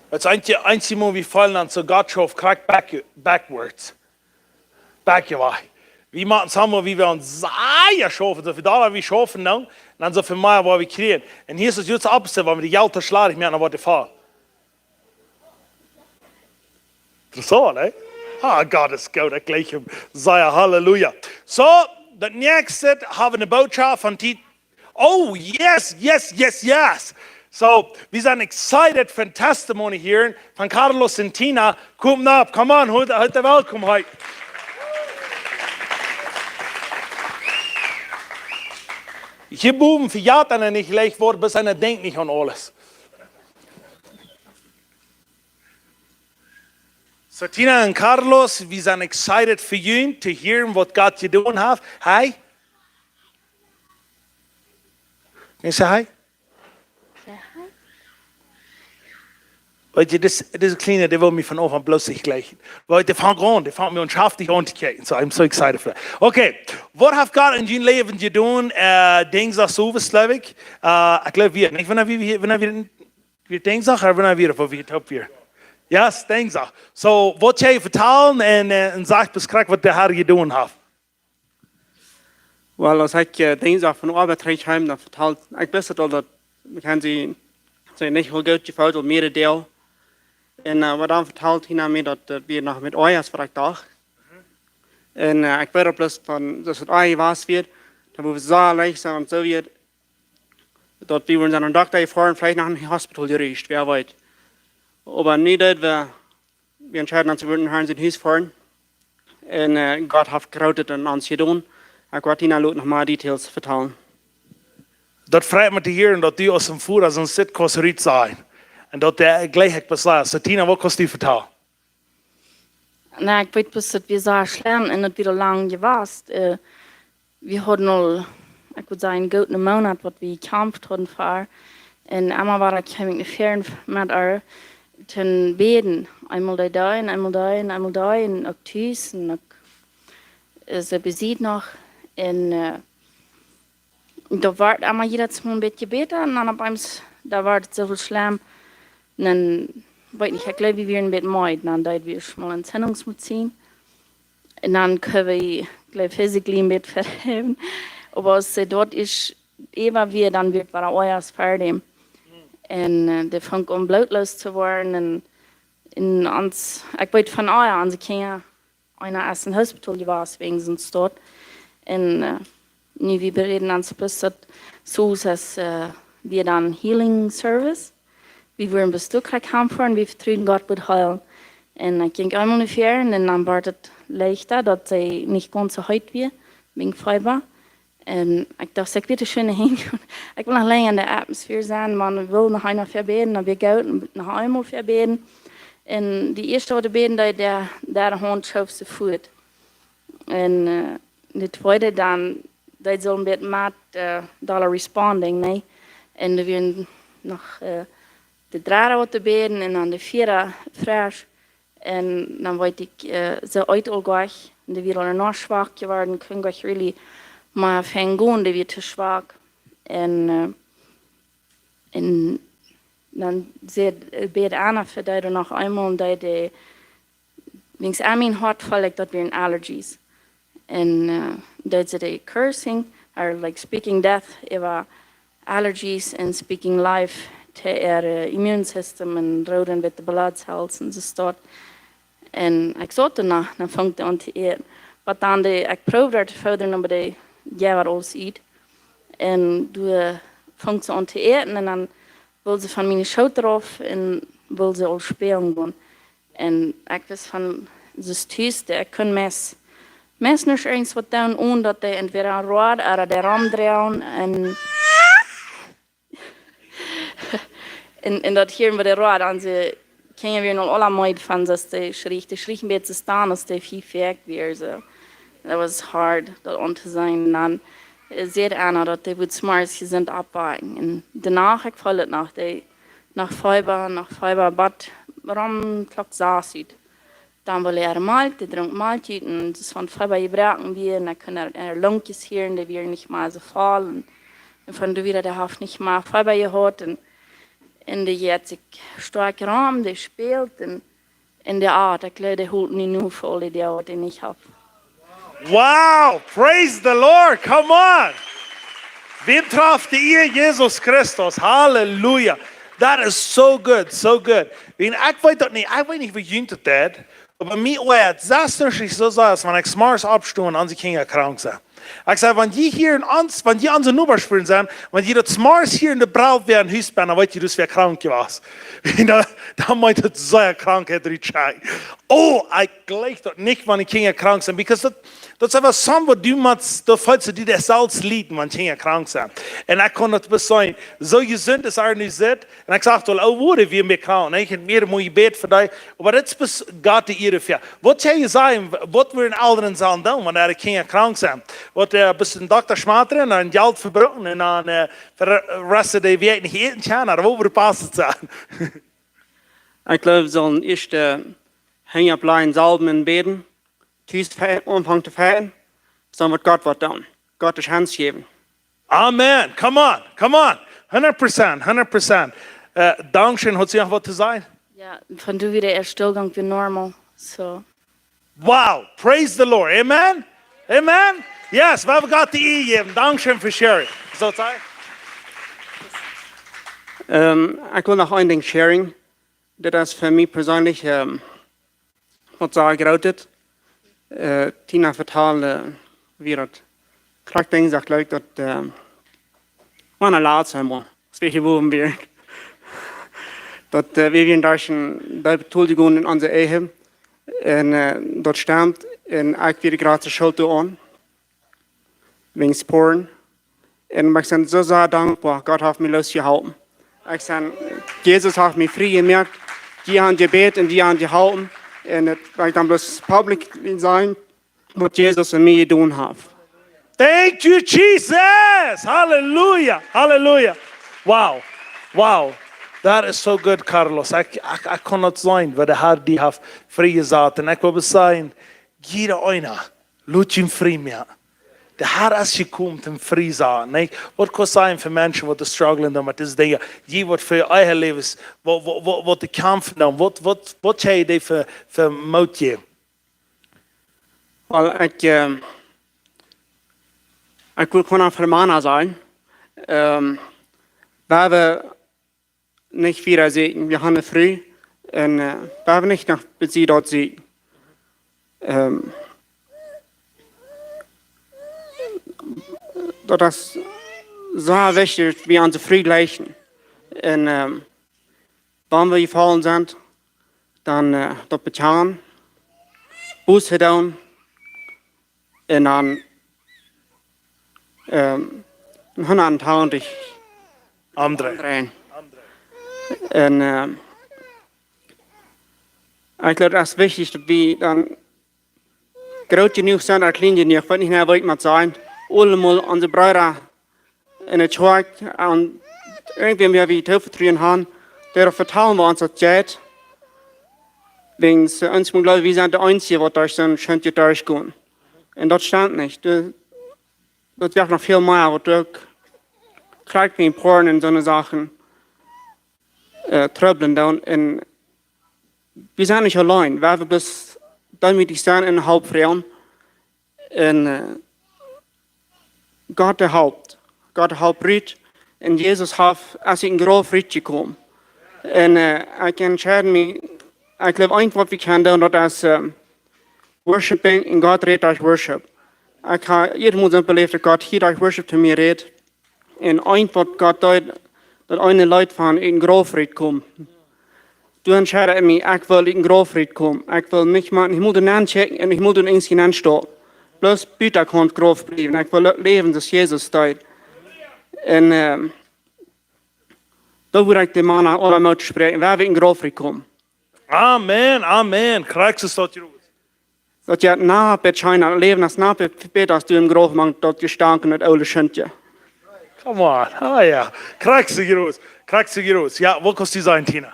Daut es eensje, eensje Mol wie feelen aun soo Gott schauft krakjt back, backwards. Back away. Wie motten sajen, wie wellen sea schaufen, soo väl Dolla wie schaufen nu, un dan soo väl mea waut wie kjrieen. Un hia es daut juist opposite, wan wie de Jelt too schlajcht moaken, dan woat et voll. Interessaunt, nä? Ah, Gott es goot, ekj jleich am. Sea, Halleluja. Soo, daut näakjste haben wie eene Botschaft von Tiet. Oh, yes, yes, yes, yes. Soo, wie sent excited fa een Testimony hia von Carlos un Tina. Komt opp, come on, hoolt, hoolt de Welkomheit. Hia bowen vejat eena nich leicht waut, bloos eena denkjt nich aun aules. Soo, Tina un Carlos, wie sent excited fa junt to hieren waut Gott jedonen haft. Hi. Can you say hi? Say hi. Weetst, dis, dis Kjliene, dee well mie von Aunfank bloos nich jlikjen. Weetst, dee fangt aun, dee fangt mie aun schaftich auntokjikjen. So, I'm so excited for that. Okay, waut haft Gott en jun Läwen jedonen? Äh, Dinjsdach soo waut, jleew ekj. Äh, ekj jleew, wie, nich, wan wie, wan wie Wie Dinjsdach, ooda wan wie, wua wie toop wieren? Yes, Dinjsdach. Soo, waut jie vetalen un, äh, un sajcht bloos krakjt waut de Herr jedonen haft. Well, aus ekj, äh, Dinjsdach von Oabeit trigjkjeem, dan vetald, ekj wist et aul daut, ekj haud mie, see nich soo goot jefeelt, aul mearere Doag. Un, äh, oba dan vetald Tina mie daut, daut wia noch met Oaja aus waut ekj docht. Un, äh, ekj weet uk bloos von, daut et Oaja wia, daut wia soo leicht, soo un soo wia daut wie wudden no een Dokta foaren, veleicht no een Hospital jereist, wäa weet. Oba nu daut wie, wie entscheiden ons, wie wudden no sien Hus foaren. Un, äh, Gott haft Grootet aun ons jedonen. Ekj woa Tina lota noch mea Details vetalen. Daut freit mie to hieren daut du aus een Voda soo een Sitkost rut sajchst. Un daut dee jlikj ekj besleist. Soo, Tina, waut kaust du vetalen? Na, ekj weet bloos, daut wia sea schlemm un daut wia aul lang jewast. Äh, wie hauden aul, ekj wudd sajen, een gooden Moonat waut wie jekjamft hauden ver. Un emma wada kjeem ekj no ver met äa to bäden. Eemol dee, dee un eemol dee un eemol dee un uk tus un uk, äh, see besied noch. Un, äh, daut wort emma jiedet Mol een bät bäta un dan opp eemol, daut wort soo väl schlemm. Un dan, weet nich, ekj jleew, wie wieren een bät meed. Dan deed wie ieescht mol Entzündungsmedizin. Un dan kunn wie, jleew, physically een bät vehieelen. Oba aus see doa es, äwa wia, dan wort wada aules ver däm. Un, äh, dee funk aun blootloos to woaren. Un, un ons, ekj weet von, ah jo, onse Kjinja, eena es em Hospital jewast wäajen sien Stoot. Un, äh, nu wie bereeden ons bloos daut soo aus, äh, wie dan Healing Service. Wie wudden bloos krakjt han foaren, wie vetruen Gott wudd heelen. Un ekj jinkj eemol no ver un dan wort et leichta, daut see nich gaunz soo heet wia, wäajen Feeba. Un ekj docht, ekj well doa scheen hingonen. Ekj well noch lenja en de Atmosphäre sennen, maun well noch eemol ver bäden, dan wia goot, un noch eemol ver bäden. Un dee ieeschte waut bäden deed, dee, dee Haunt schoof see fuat. Un, äh, de tweede dan, dee sullen bät met, äh, dolla responding, nä? Un doa wieren noch, äh, de dredde waut to bäden un dan de vieede fresch. Un dan weet ekj, äh, see eet aul goanich, un dee wia aul noch schwak jeworden, kunn goanich really mea fein gonen, dee wia too schwak. Un, äh, un dan säd, äh, bäd Anna fa dee noch eemol, un dee, dee, wiels aun mien Hoat feeld ekj, daut wieren allergies. Un, äh, daut see dee cursing, or, like, speaking death äwa allergies un speaking life to äa, äh, immune system un roode un witte blood cells un soo waut. Un ekj saut doano, dan funk dee aun to äten. Waut dan dee, ekj proowd ar to foodren, oba dee jeef aules ut. Un doa funk see aun to äten un dan wull see von miene Schoot rauf un wull see aul spälen gonen. Un ekj wist von, see es tus, ekj kunn meist, meist nich irjent waut doonen, onen daut dee entwäda aun Road ooda dee romdreien un, un, un daut hieren bie de Road aun, see, Kjinja wieren aul aula meed von, daut dee schrieech, dee schrieech een bät to stonen, aus dee fief Wäakj wia, soo. That was hard, daut aun to seenen. Un dan, äh, säd Anna, daut dee wudd zemorjes jesunt oppwaken. Un doano, ekj feeld daut noch, dee noch Feeba, noch Feeba, bat rom Klock sas ut. Dan wull äa Malkj, dee drunk Malkj ut, un daut von Feeba jebroaken wia, un dan kunn äa, äa Lungjes hieren, dee wieren nich mea soo voll, un, un von doa wieda, dee haft nich mea Feeba jehaut, un, un dee jeit sikj stoakj rom, dee spält, un, un dee Oat, ekj jleew, dee holt nu no fa aul dee Doag, waut dee nich haft. Wow, praise the Lord, come on. Wäm traft de Iea Jesus Christus? Halleluja. That is so good, so good. Wan, ekj weet daut nich, ekj weet nich, woo junt daut deit, oba mie woat daut soo sea, aus wan ekj zemorjes oppsto un onse Kjinja krank sent. Ekj saj, wan jie hia en ons, wan jie onse Nobasch sent, wan jie daut zemorjes hia en de Brau wieren, Hus benne, dan weet jie, daut wie krank wieren. Dan, dan meent daut sea Krankheit rutschekjen. Oh, ekj jleich daut nich, wan de Kjinja krank sent, because daut, daut es waut, waut du motst, daut feelt sikj die daut selfst lieden, wan Kjinja krank sent. Un ekj kunn daut bloos seenen, soo jesunt aus see nu sitt. Un ekj saj aul, oh, woo, dee wia mie krank. Un ekj hab mea jebät fa dee. Oba daut es bloos Gott de Iea fa. Waut saj jie, waut wudden Elren sellen doonen, wan äare Kjinja krank sent? Waut, äh, best een Dokta schmatren un Jelt vebrucken un dan, äh, fa de Rest von de Wäakj nich äten kjennen, ooda woo wudd daut passen sennen? Ekj jleew, see sellen ieescht, äh, Henj oppläajen, salwen un bäden. Tus fe-, aunfangen to feijen, dan woat Gott waut doonen. Gott de Chance jäwen. Amen. Come on. Come on. Hundred percent. Hundred percent. Äh, dankscheen. Haft see noch waut to sajen? Jo, von doa wieda es Stillgang wada normal. So. Wow. Praise the Lord. Amen. Amen. Yes, wie haben Gott de Iea jejäft. Dankscheen fa sharing. Soo saj. Ähm, ekj well noch een Dinkj sharing. Daut es fa mie perseenlich, ähm, waut sea groot es. Äh, Tina vetald, äh, woo daut krakjt Dinkj, jleew ekj, daut, äh, wan de latste mol, aus wie hia bowen wieren. Daut, äh, wie wieren doa enne Tol jegonen en onse Ehe. Un, äh, daut stemt, un ekj wia de jratste Schult doaraun. Wäajen Porn. Un ekj sie soo sea dankboa, Gott haft mie loosjeholpen. Ekj sie, Jesus haft mie frie jemoakt. Dee haft jebät un dee haft jeholpen. Un daut well ekj dan bloos public sennen, waut Jesus aun mie jedonen haft. Thank you, Jesus. Hallelujah. Hallelujah. Wow. Wow. That is so good, Carlos. Ekj, ekj, ekj kunn daut seenen, woo de Herr die haft frie jesat. Un ekj well bloos sajen, jieda eena, lot junt frie moaken. De Herr es jekomen om frie to sennen, nä? Waut kaust sajen fa Menschen, waut doa strugglen dan met dise Dinja? Dee waut fa äa Läwen, waut, waut, waut, waut dee kjamfen dan, waut, waut, waut kaust dee fa, fa Moot jäwen? Well, ekj, ähm, ekj well gewoon fa de Mana sajen. Ähm, wie haben nich wieda sieekjen. Wie haben eene Fru un, äh, wie haben nich noch bie see daut sieekjen. Ähm, daut es sea wichtich, daut wie onse Fru jlikjen. Un, ähm, wan wie jefollen sent, dan, äh, daut bekjanen, Buss doonen, un dan, ähm, hundatachentich omdreien. Omdreien. Un, ähm, ekj jleew, daut es wichtich, daut wie dan groot jenuach sent, ooda kjlien jenuach, weet nich mea waut ekj mott sajen, aulemol onse Breeda enne Kjoakj, aun irjentwäm, wäa wie to vetruen haben, doa vetalen wie ons daut jeit, wäajen see ons mol jleewen, wie sent de eensje waut doa sent, sent jie doa jegonen. Un daut stemt nich. Doa, daut jeft noch väl mea, waut uk krakjt wie Porn un soone Sachen, äh, trubblen doonen. Un wie sent nich auleen. Wie haben bloos doamet to sennen un Help froagen. Un, äh, Gott, dee halpt. Gott halpt rut. Un Jesus haft, es ut dän Grauf rutjekomen. Un, äh, ekj entscheid mie, ekj jleew, eent waut wie kjennen doonen, daut es, ähm, worshiping, un Gott rät derch Worship. Ekj hab jiedet Mol soo beleeft, daut Gott hia derch Worship to mie rät. Un eent waut Gott deed, daut eene Leet von ut dän Grauf rutkomen. Doa entscheid ekj mie, ekj well ut dän Grauf rutkomen. Ekj well nich mea, ekj mott doa nenn checken un ekj mott doa nich nenn stonen. Bloos buta Kant Grauf bliewen. Ekj well uk läwen, soo aus Jesus deed. Un, ähm, doa wudd ekj de Mana aula Moot toospräakjen, wäa wie ut dän Grauf rutkomen. Amen, amen. Krakjt soo es daut, Jeroen. Daut jeit noch bät scheena, Läwen es noch bät, bät aus du em Grauf mank daut Jestank un daut oole Schintje. Come on, ah jo. Krakjt soo, Jeroen. Krakjt soo, Jeroen. Jo, waut kaust du sajen, Tina?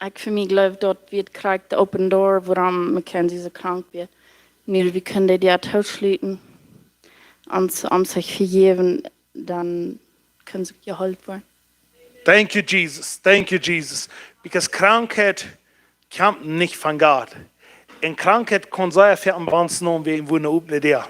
Ekj fa mie jleew daut wia krakjt de open door, wuarom Mackenzie soo krank wia. Nu, wie kjennen dee Däa utschluten. Ons, ons sikj vejäwen, dan kjennen see jeheelt woaren. Thank you, Jesus. Thank you, Jesus. Because Krankheit kjemt nich von Gott. Un Krankheit kaun sea foaken bie ons nomen wäajen woo ne opne Däa.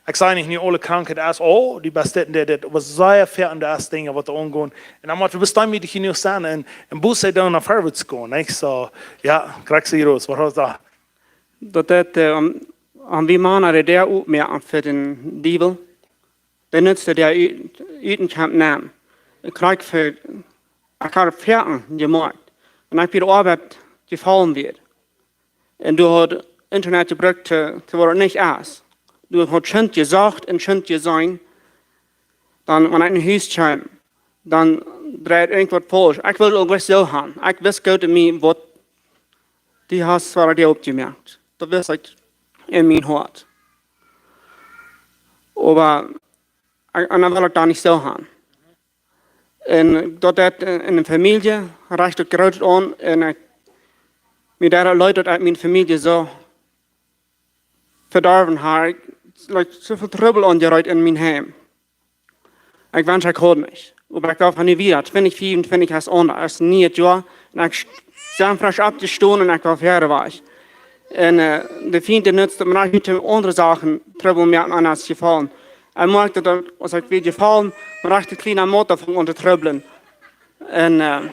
Ekj saj nich nu aule Krankheit es, oh, dee best dit un dit, dit. Oba sea foaken doa es Dinja waut doa aungonen. Un dan mott wie bloos deemootich jenuach sennen un, un Buße doonen un verwoats gonen, nich? Soo, jo, krakjt soo, Jeroen, waut haud daut? Daut daut, äh, aun, aun wie Mana de Däa opmoaken fa dän Diewel. Dee nutzt de Däa ut, ut dän Kjamp nenn. Ekj kjrieech fa, ekj haud foaken jemoakt. Un ekj wia opp Oabeit jefollen wia. Un doa haud Internet jebrukt to, to waut nich es. Doa haud Schint jesocht un Schint jeseenen. Dan, wan ekj no Hus kjeem, dan dreid irjentwaut faulsch. Ekj wull uk bloos soo gonen. Ekj wist goot en mie waut, dee haud waut dee opjemoakt. Daut wist ekj en mien Hoat. Oba, ekj, un dan wull ekj daut nich soo gonen. Un daut daut en, en de Famielje rajcht uk groot aun. Un ekj, mie deed daut leet daut ekj miene Famielje soo vedorwen haud. Ekj, like, soo väl Trubbel aunjerecht en mien Heim. Ekj wensch, ekj haud nich. Oba ekj wull von nu wieda, twintich vea un twintich es aundasch, es een nieet Joa. Un ekj sie fresch oppjestonen un ekj wull wieda wajch. Un, äh, de Fient, dee nutzt mie nu to aundre Sachen, Trubbel moaken, aun es jefollen. Ekj moakjt daut, aus ekj wia jefollen, mien rajchta kjliena Moota funk aun to trubblen. Un, äh,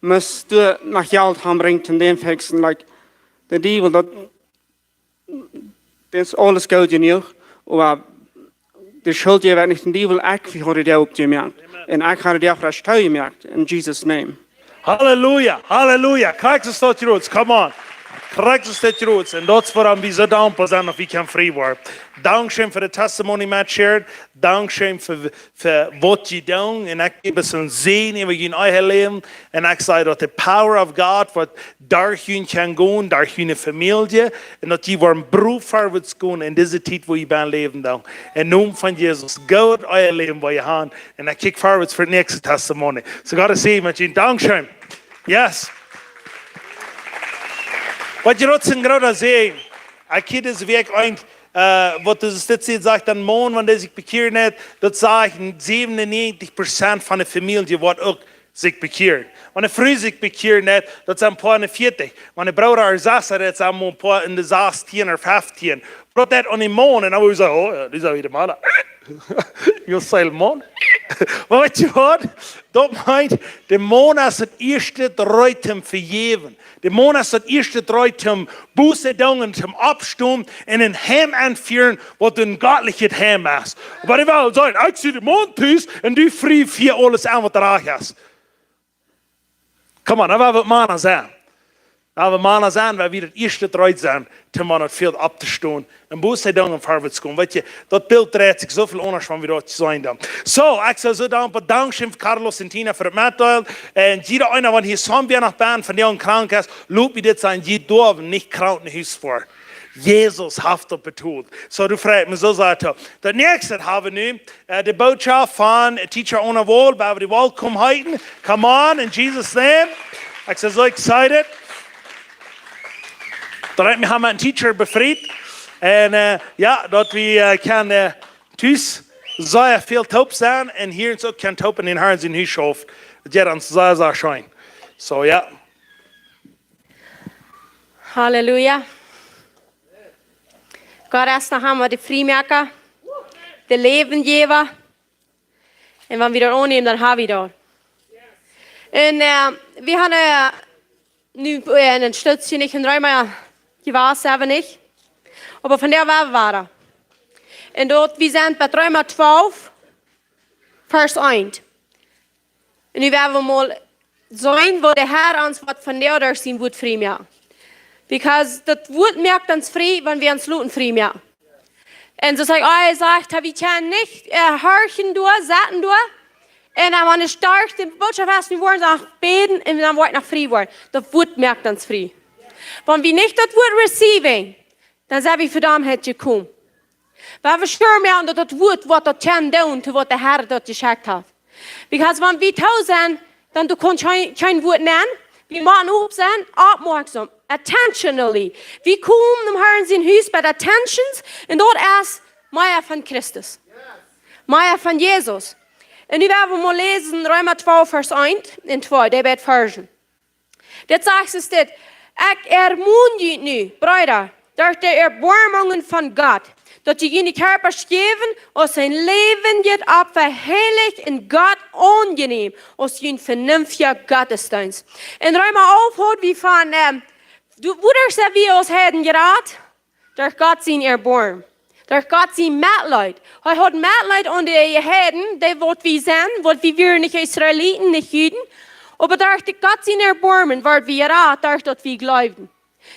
must doa noch Jelt han brinjen, om dän fixen. Like, de Diewel, daut, daut es aules goot jenuach, oba de Schult, dee woat nich, de Diewel, ekj, wie hauden dee opjemoakt. Un ekj haud dee fresch toojemoakt, in Jesus' name. Halleluja, halleluja. Krakjt soo es daut, Jeroen. Come on. Krakjt soo es daut, Jeroen. Un daut es wuarom wie soo dankboa sent daut wie kjennen frie woaren. Dankscheen fa de Testimony, Matt, shared. Dankscheen fa, fa waut jie doonen. Un ekj jeft soon Säajen äwa jun eejnet Läwen. Un ekj saj daut de power of God woat derch junt kjennen gonen, derch june Famielje. Un daut jie woaren brow verwoats gonen en dise Tiet, wua jie bie läwen dan. Em Nomen von Jesus, goot ea Läwen woa jie han. Un ekj kjikj verwoats fa de näakjste Testimony. So Gott es Säajen met junt. Dankscheen. Yes. Waut jie daut sent, groota Säajen. Ekj hia dise Wäakj eent, äh, waut es dit, sajcht een Maun, wan dee sikj bekjieren haft, daut sajcht, säwenunneajentich Prozent von de Famielje woat uk sikj bekjieren. Wan ne Fru sikj bekjieren haft, daut sent een poa enne vieetich. Wan de Brooda ooda Sesta, daut sent mau een poa enne sastieen ooda feftieen. Daut deit aun dän Maun, un dan woa wie sajen, oh jo, dee es wada Mana. Jo, saj Maun. Oba weet jie waut? Daut meent, de Maun es daut ieeschte reed toom vejäwen. De Maun es daut ieeschte reed toom Buße doonen, toom oppstonen un een Heim enfieren, waut een gottlichet Heim es. Oba dee well sajen, ekj sie de Maun tus un du Fru fia aules aun waut rajcht es. Come on, dan woa wie Mana sennen. Dan woa wie Mana sennen, woa wie daut ieeschte reed sennen, toom aun daut Feld opptostonen. Un Buße doonen un verwoats gonen. Weet jie, daut Bilt dreit sikj soo väl aundasch, wan wie daut seenen dan. So, ekj sie soo dankboa. Dankscheen fa Carlos un Tina fa daut Metdeelen. Un jieda eena, waut hia soo noch bie, von dee krank es, lot mie dit sajen, jie derwen nich krank no Hus foaren. Jesus haft daut betolt. Soo, du freist mie soo sea. Daut näakjste haben wie nu, äh, de Botschaft von Teacher Ona Wall, wua wie dee welkom heeten. Come on, in Jesus' name. Ekj sie soo excited. Daut wie haben een Teacher befriet. Un, äh, jo, daut wie, äh, kjennen, äh, tus sea väl toop sennen un hia uk kjennen toop en dän Harn sien Hus schaufen. Daut jeit ons sea, sea scheen. Soo, jo. Halleluja. Gott es noch emma de Friemoaka, de Läwenjäwa. Un wan wie daut aunnämen, dan haben wie daut. Un, äh, wie haben, äh, nu, äh, een Stootje nich en Reema jewast, haben nich. Oba von doa woa wie wieda. Un daut, wie sent bie Reema twalf, Varsch eent. Un nu woa wie mol seenen, woo de Herr ons waut von doa derch sien Wuat frie moakt. Because daut Wuat moakt ons frie, wan wie ons loten frie moaken. Un soo aus ekj aul säd, wie kjennen nich, äh, horchen derch, sitten derch. Un dan, wan et derch de Botschaft es, wie woaren dan bäden un dan woa wie noch frie woaren. Daut Wuat moakt ons frie. Wan wie nich daut Wuat receiving, dan sent wie ver Dommheit jekomen. Wan wie sure moaken, daut daut Wuat, waut daut kjennen doonen, to waut de Herr daut jeschekjt haft. Because wan wie too sent, dan du kaust kjeen, kjeen Wuat nämen. Wie motten opp sennen, oppmoaksom, attentionally. Wie komen em Harn sien Hus bie de attentions, un daut es mea von Christus. Mea von Jesus. Un nu woa wie mol läsen, Reema twalf, Varsch eent un twee, dee beid Varschen. Dit sajcht et dit: Ekj ermon junt nu, Breeda, derch de Erboarmungen von Gott, daut jie june Kjarpasch jäwen aus een läwendjet Opfa, heilich un Gott aunjenäm, aus jun vernünftja Gottesdeenst. En Reema alf haud wie von, ähm, du, woo derch sent wie aus Heiden jerat? Derch Gott sien Erboarmen. Derch Gott sien Metleet. Hee haud Metleet aun de Heiden, dee waut wie sent, waut wie wieren nich Israeliten, nich Juden. Oba derch de Gott sien Erboarmen worden wie jerat, derch daut wie jleewden.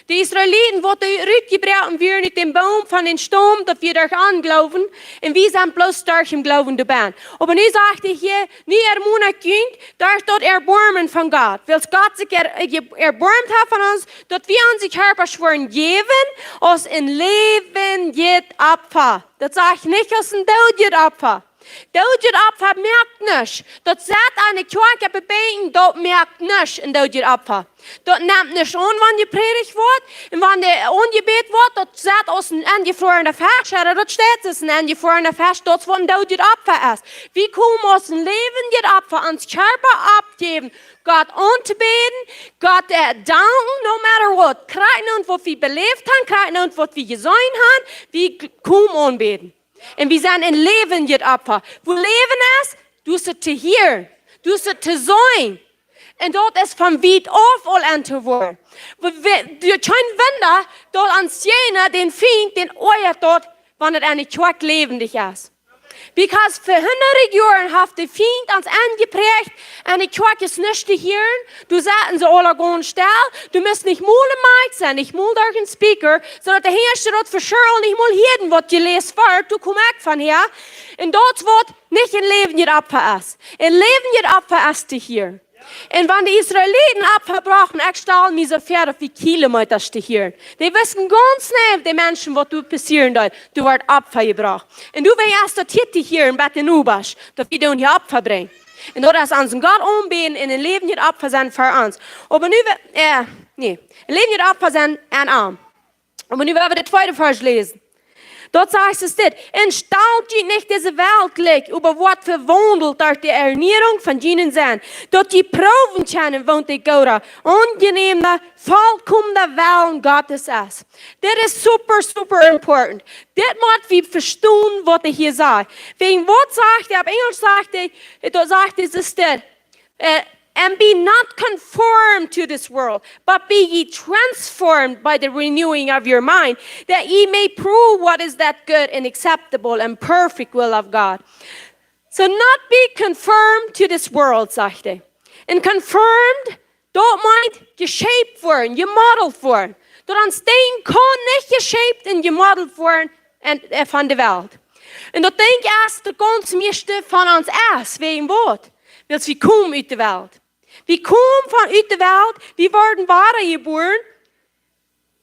De Israeliten, waut doa rutjebroaken wieren ut dän Boom von dän Staum, daut wia derch aun Gloowen, un wie sent bloos derch dän Gloowen doabennen. Oba nu sajcht hee hia, nu ermon ekj junt, derch daut Erboarmen von Gott. Wiels Gott sikj er-, er-, erboarmt haft von ons, daut wie onse Kjarpasch woaren jäwen aus een läwendjet Opfa. Daut sajcht nich aus een doodjet Opfa. Doodjet Opfa moakt nuscht. Daut sett aun de Kjoakj opp de Benkj, daut moakt nuscht, een doodjet Opfa. Daut nemt nuscht aun, wan jeprädicht woat, un wan doa aunjebät woat, daut sett aus een enjefroarna Fesch, jo, daut steit aus een enjefroarna Fesch, daut es waut een doodjet Opfa es. Wie komen aus een läwendjet Opfa, ons Kjarpa aufjäwen, Gott aunbäden, Gott, äh, danken, no matter what. Krakjt nu waut wie beläft haben, krakjt nu waut wie jeseenen haben, wie k-, komen aunbäden. Un wie sent een läwendjet Opfa. Woo Läwen es, du best to hieren, du best to seenen. Un daut es von wiet auf aul aun to woaren. Wie, wie, daut es kjeen Wunda, daut ons Jäajna, dän Fient, dän oajat daut, wan et enne Kjoakj läwendich es. Because fa hundat Joaren haft de Fient ons enjepräacht, enne Kjoakj es nuscht to hieren, doa sitten see aula gaunz stell, du must nich mol een Mike sennen, nich mol derch een Speaker, soo daut de Hinjaschte daut for sure aul nich mol hieeden, waut jeläst woat, doa kom ekj von häa. Un daut woat nich een läwendjet Opfa es. Een läwendjet Opfa es to hieren. Un wan de Israeliten Opfa brochten, ekj stal mie soo väa ooda fief Kilometa to hieren. Dee wisten gaunz jeneiw, de Menschen, waut doa passieren deed, doa wort Opfa jebrocht. Un doawäajen es daut hia to hieren, bie de Nobasch, daut wie doa hia Opfa brinjen. Un daut es onsen Gott aunbäden un een läwendjet Opfa sennen fa ons. Oba nu, äh, nä, een läwendjet Opfa sennen aun am. Oba nu woa wie de tweede Varsch läsen. Doa sajcht et dit: Un stalt junt nich dise Welt jlikj, oba woat vewaundelt derch de Erniearunk von jun Senn, daut jie proowen kjennen, waut de goode, aunjenäme, volkomne Wellen Gottes es. Dit es super, super important. Dit mott wie vestonen, waut hee hia sajcht. Wäajen waut sajcht hee, opp Enjlisch sajcht hee, doa sajcht hee, es dit, äh, and be not conformed to this world, but be ye transformed by the renewing of your mind, that ye may prove what is that good and acceptable and perfect will of God. So not be conformed to this world, sajcht hee. Un conformed, daut meent jeshaped woaren, jemodelt woaren. Daut ons Denkjen kaun nich jeshaped un jemodelt woaren en, äh, von de Welt. Un daut Denkjen es daut gaunz mieeschte von ons es, wäajen waut? Wiels wie komen ut de Welt. Wie komen von ut de Welt, wie worden wada jebuaren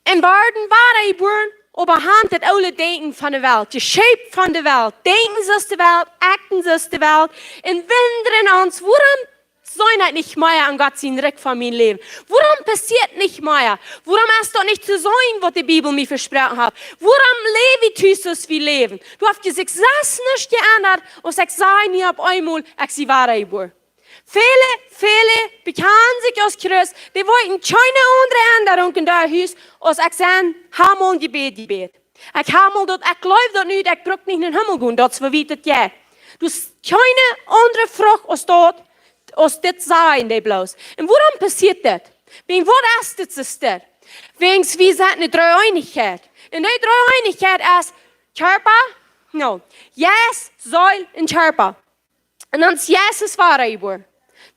un worden wada jebuaren Oba han daut oole Denkjen von de Welt, jeschaufen von de Welt, denkjen soo aus de Welt, akjten soo aus de Welt, un wundren ons, wuarom sent ekj nich mea aun Gott sien Rikj fa mien Läwen? Wuarom passieet nich mea? Wuarom es daut nich to seenen, waut de Bibel mie vesproaken haft? Wuarom läw wie tus, soo aus wie läwen? Doa haft sikj sest nuscht jeendat, aus ekj saj nu opp eemol, ekj sie wadajebuaren. Väle, väle bekjanen sikj aus Christ, dee woaren kjeene aundre Endarunk en daut Hus, aus ekj sie, ha mol een Jebäd jebät. Ekj ha mol daut, ekj jleew daut nu, ekj bruk nich nom Himmel gonen, daut es woo wiet daut jeit. Doa es kjeene aundre Frucht aus daut, aus dit sajen dee bloos. Un wuarom passieet dit? Wäajen waut es dit, Sesta? Wäajen wie sent enne Dreeeenichkjeit. Un dee Dreeeenichkjeit es Kjarpa, no, Jeist, Seel un Kjarpa. Un ons Jeist es wadajebuaren.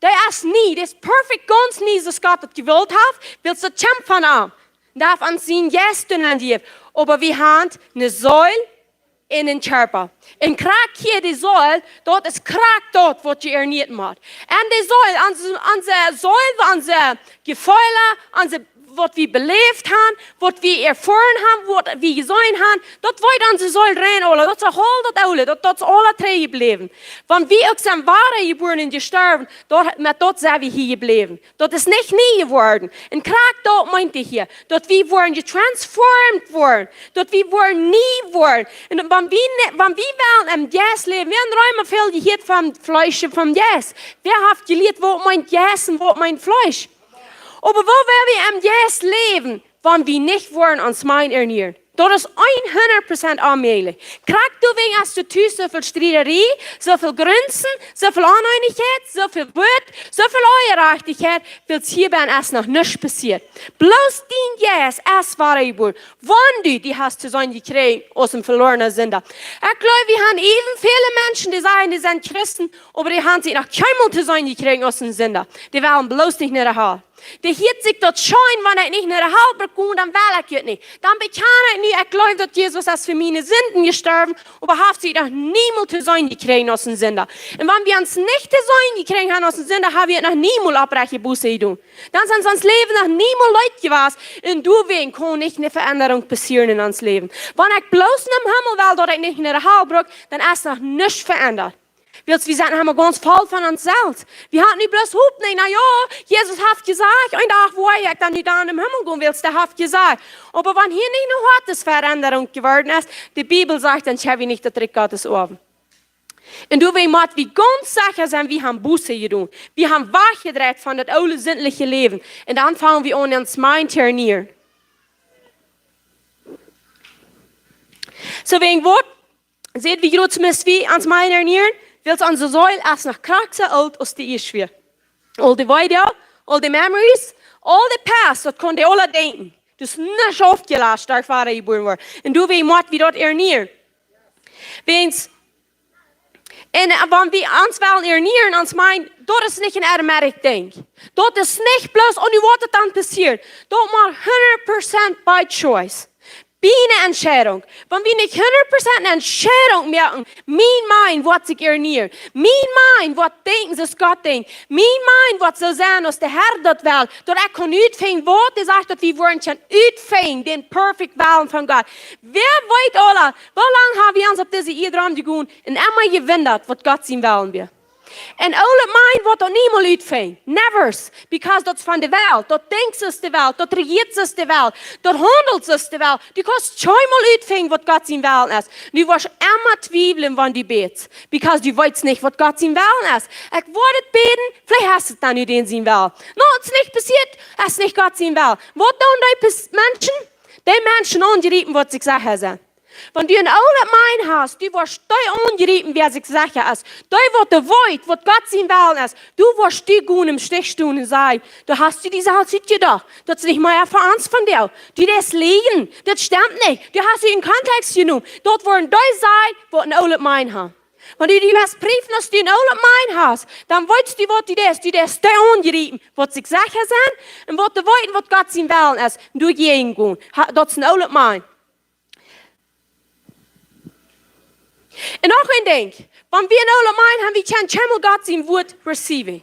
Dee es nie, dee es perfekt, gaunz nie, soo aus Gott daut jewult haft, wiels daut kjemt von am. Doa haft ons sien Jeist doa nenn jejäft. Oba wie han eene Seel un een Kjarpa. Un krakjt hia de Seel, daut es krakjt daut, waut je ernieren mott. Un de Seel, onse, onse Seel, onse Jefeelen, onse, waut wie beläft han, waut wie erfoaren han, waut wie jeseenen han, daut woat onse Seel rein, aule. Daut es aul daut oole, daut, daut es aule trigjjebläwen. Wan wie uk sent wadajebuaren un jestorwen, daut, met daut sent wie hia jebläwen. Daut es nich nie jeworden. Un krakjt daut meent hee hia, daut wie woaren jetransformed woaren, daut wie woaren nie woaren. Un wan wie ne-, wan wie wellen em Jeist läwen, wie han Reema väl jehieet von Fleesch un von Jeist. Wäa haft jelieet, waut meent Jeist un waut meent Fleesch? Oba woo woa wie em Jeist läwen, wan wie nich woaren ons Mind ernieren? Daut es hundat Prozent onmäajlich. Krakjt doawäajen es doa tus soo väl Striederie, soo väl Grunzen, soo väl Oneenichkjeit, soo väl Wut, soo väl Onjerajchtichkjeit, wiels hia bennen es noch nuscht passieet. Bloos dien Jeist es wadajebuaren, wan du die hast to seenen jekjräajen aus een veloarna Sinda. Ekj jleew, wie han äwen väle Menschen, dee sajen, dee sent Christen, oba dee han sikj noch kjeenmol to seenen jekjräajen aus een Sinda. Dee wellen bloos nich no de Hal. Dee hieet sikj daut scheen, wan ekj nich no de Hal bruk gonen, dan well ekj daut nich. Dan bekjan ekj nu, ekj jleew daut Jesus es fa miene Sinden jestorwen, oba haft sikj noch niemols to seenen jekjräajen aus een Sinda. Un wan wie ons nich to seenen jekjräajen han aus een Sinda, ha wie noch niemols oprechte Buße jedonen. Dan es ons Läwen noch niemols leet jewast. Un doawäajen kaun nich eene Veendrunk passieren en ons Läwen. Wan ekj bloos nom Himmel well, daut ekj nich no de Hal bruk, dan es noch nuscht veendert. Wiels wie sent emma gaunz voll von ons selfst. Wie han nu bloos Hopninj, na jo, Jesus haft jesajcht, een Dach woa ekj dan nu dan nom Himmel gonen, wiels dee haft jesajcht. Oba wan hia nich eene Hoatesveendrunk jeworden es, de Bibel sajcht, dan kjenn wie nich daut Rikj Gottes oawen. Un doawäajen mott wie gaunz secha sennen, wie han Buße jedonen. Wie han wajchjedreit von daut oole sindliche Läwen. Un dan fangen wie aun, ons Mind to ernieren. Soo, wäajen waut? Sent wie jrod, must wie ons Mind ernieren, wiels onse Seel es noch krakjt soo oolt aus dee ieescht wia. Aul de Weedoag, aul de memories, aul de past, daut kaun dee aula denkjen. Daut es nich aufjelast, daut wadajebuaren woaren. Un doawäajen mott wie daut ernieren. Wäajen, un, äh, wan wie ons wellen ernieren, ons Mind, daut es nich een automatic Dinkj. Daut es nich bloos, oh, nu woat et dan passieren. Daut mott hundat Prozent by choice. Bie eene Entscheidunk. Wan wie nich hundat Prozent eene Entscheidunk moaken, mien Mind woat sikj ernieren. Mien Mind woat denkjen, soo aus Gott denkjt. Mien Mind woat soo sennen, aus de Herr daut well. Daut ekj kaun utfinjen, waut hee sajcht, daut wie woaren kjennen utfinjen, dän perfekten Wellen von Gott. Wäa weet, aula, woo lang ha wie ons opp dise Ieed romjegonen un emma jewundat, waut Gott sien Wellen wia? Un oolet Mind woat daut niemols utfinjen. Nevers. Because daut es von de Welt. Daut denkjt soo aus de Welt. Daut rejieet soo aus de Welt. Daut haundelt soo aus de Welt. Du kaust kjeenmol utfinjen, waut Gott sien Wellen es. Du woascht emma twiewlen, wan du bätst. Because du weetst nich, waut Gott sien Wellen es. Ekj wull et bäden, veleicht es et dan nu dän sien Wellen. No, et es nich passieet, et es nich Gott sien Wellen. Waut doonen dee Pers-, Menschen? Dee Menschen aunjriepen, waut sikj secha sent. Wan du een oolet Mind hast, du woascht dee aunjriepen, wäa sikj secha es. Dee, waut dee weet, waut Gott sien Wellen es. Du woascht die gonen em Stich stonen un sajen, du hast die dise Welt utjedocht. Daut es nich mea fa ons vondoag. Du deist lieejen. Daut stemt nich. Du hast die en Kontext jenomen. Daut woaren dee sajen, waut een oolet Mind han. Wan du die woascht priefen, aus du een oolet Mind hast, dan weetst du, waut du deist. Du deist dee aunjriepen, waut sikj secha sent un waut dee weeten, waut Gott sien Wellen es. Un du jäajen gonen. Ha, daut es een oolet Mind. Un noch een Dinkj, wan wie een oolet Mind han, wie kjennen kjeenmol Gott sien Wuat receiven.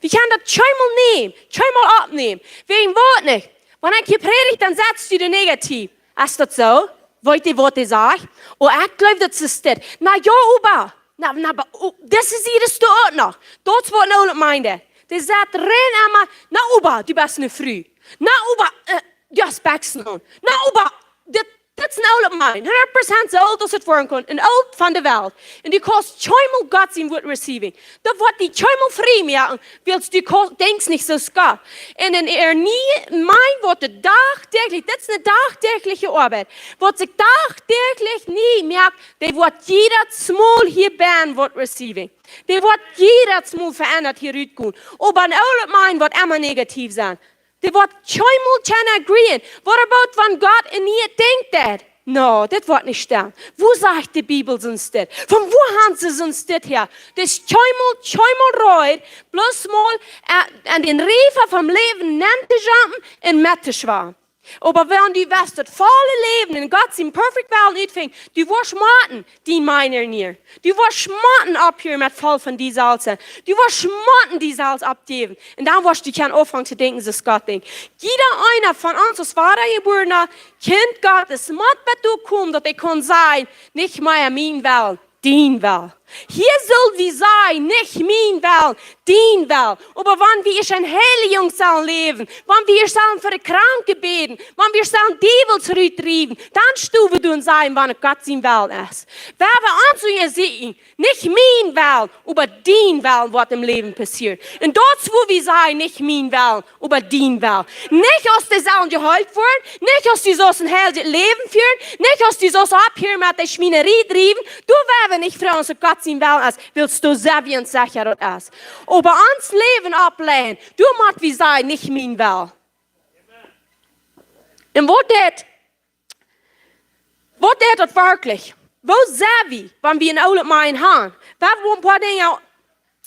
Wie kjennen daut kjeenmol nämen, kjeenmol oppnämen. Wäajen waut nich? Wan ekj hia prädj, dan setst du de negativ. Es daut soo? Weet jie waut dee sajcht? Oh, ekj jleew daut es dit. Na jo, oba. Na, na, oba, oh, dit es hia de Stoot noch. Daut es waut een oolet Mind deit. Dee sajcht rein emma, na oba, du best ne Fru. Na oba, äh, du hast Bekjsen aun. Na oba, dit, dit es een oolet Mind. Hundat Prozent soo oolt aus et woaren kaun. Een oolt von de Welt. Un du kaust kjeenmol Gott sien Wuat receiving. Daut woat die kjeenmol frie moaken, wiels du ko-, denkjst nich soo aus Gott. Un een ernieet Mind woat die dagdäajlich, dit es ne dagdäajliche Oabeit, waut sikj dagdäajlich nie moakt, dee woat jiedet Mol hia bennen woat receiving. Dee woat jiedet Mol veendat hia rutkomen. Oba een oolet Mind woat emma negativ sennen. Dee woat kjeenmol kjennen agreeen. What about wan Gott een nieet Dinkj deit? No, dit woat nich stemmen. Woo sajcht de Bibel soont dit? Von wua han see soont dit häa? Dit es kjeenmol, kjeenmol rut, bloos mol, äh, aun dän Riefa vom Läwen nenn to jumpen un met to schwamen. Oba wan du west daut volle Läwen en Gott sien perfect Wellen utfinjen, du woascht motten dien Mind ernieren. Du woascht motten opphieren met voll von die selfst sennen. Du woascht motten die selfst oppjäwen. Un dan woascht du kjennen aunfangen to denkjen soo aus Gott denkjt. Jieda eena von ons aus wadajebuarna Kjint Gottes mott bat doa komen, daut hee kaun sajen, nich mea mien Wellen, dien Wellen. Hia sell wie sajen, nich mien Wellen, dien Wellen. Oba wan wie ieescht en Heilijunk sellen läwen, wan wie ieescht sellen fa de Kranke bäden, wan wie ieescht sellen Diewels rutdriewen, dan stonen wie doa un sajen, wan et Gott sien Wellen es. Wan wie ons unjasieekjen, nich mien Wellen, oba dien Wellen woat em Läwen passieren. Un daut es wua wie sajen, nich mien Wellen, oba dien Wellen. Nich aus dee sellen jeheelt woaren, nich aus du saust een heiljet Läwen fieren, nich aus du saust opphieren met de Schwienarie driewen, doa woa wie nich froagen aus et Gott sien Wellen es, wiels doa sent wie ons secha daut et es. Oba ons Läwen oppleien, doa mott wie sajen, nich mien Wellen. Un waut dit Waut deit daut werkjlich? Woo sent wie, wan wie een oolet Mind han? Wie haben een poa Dinja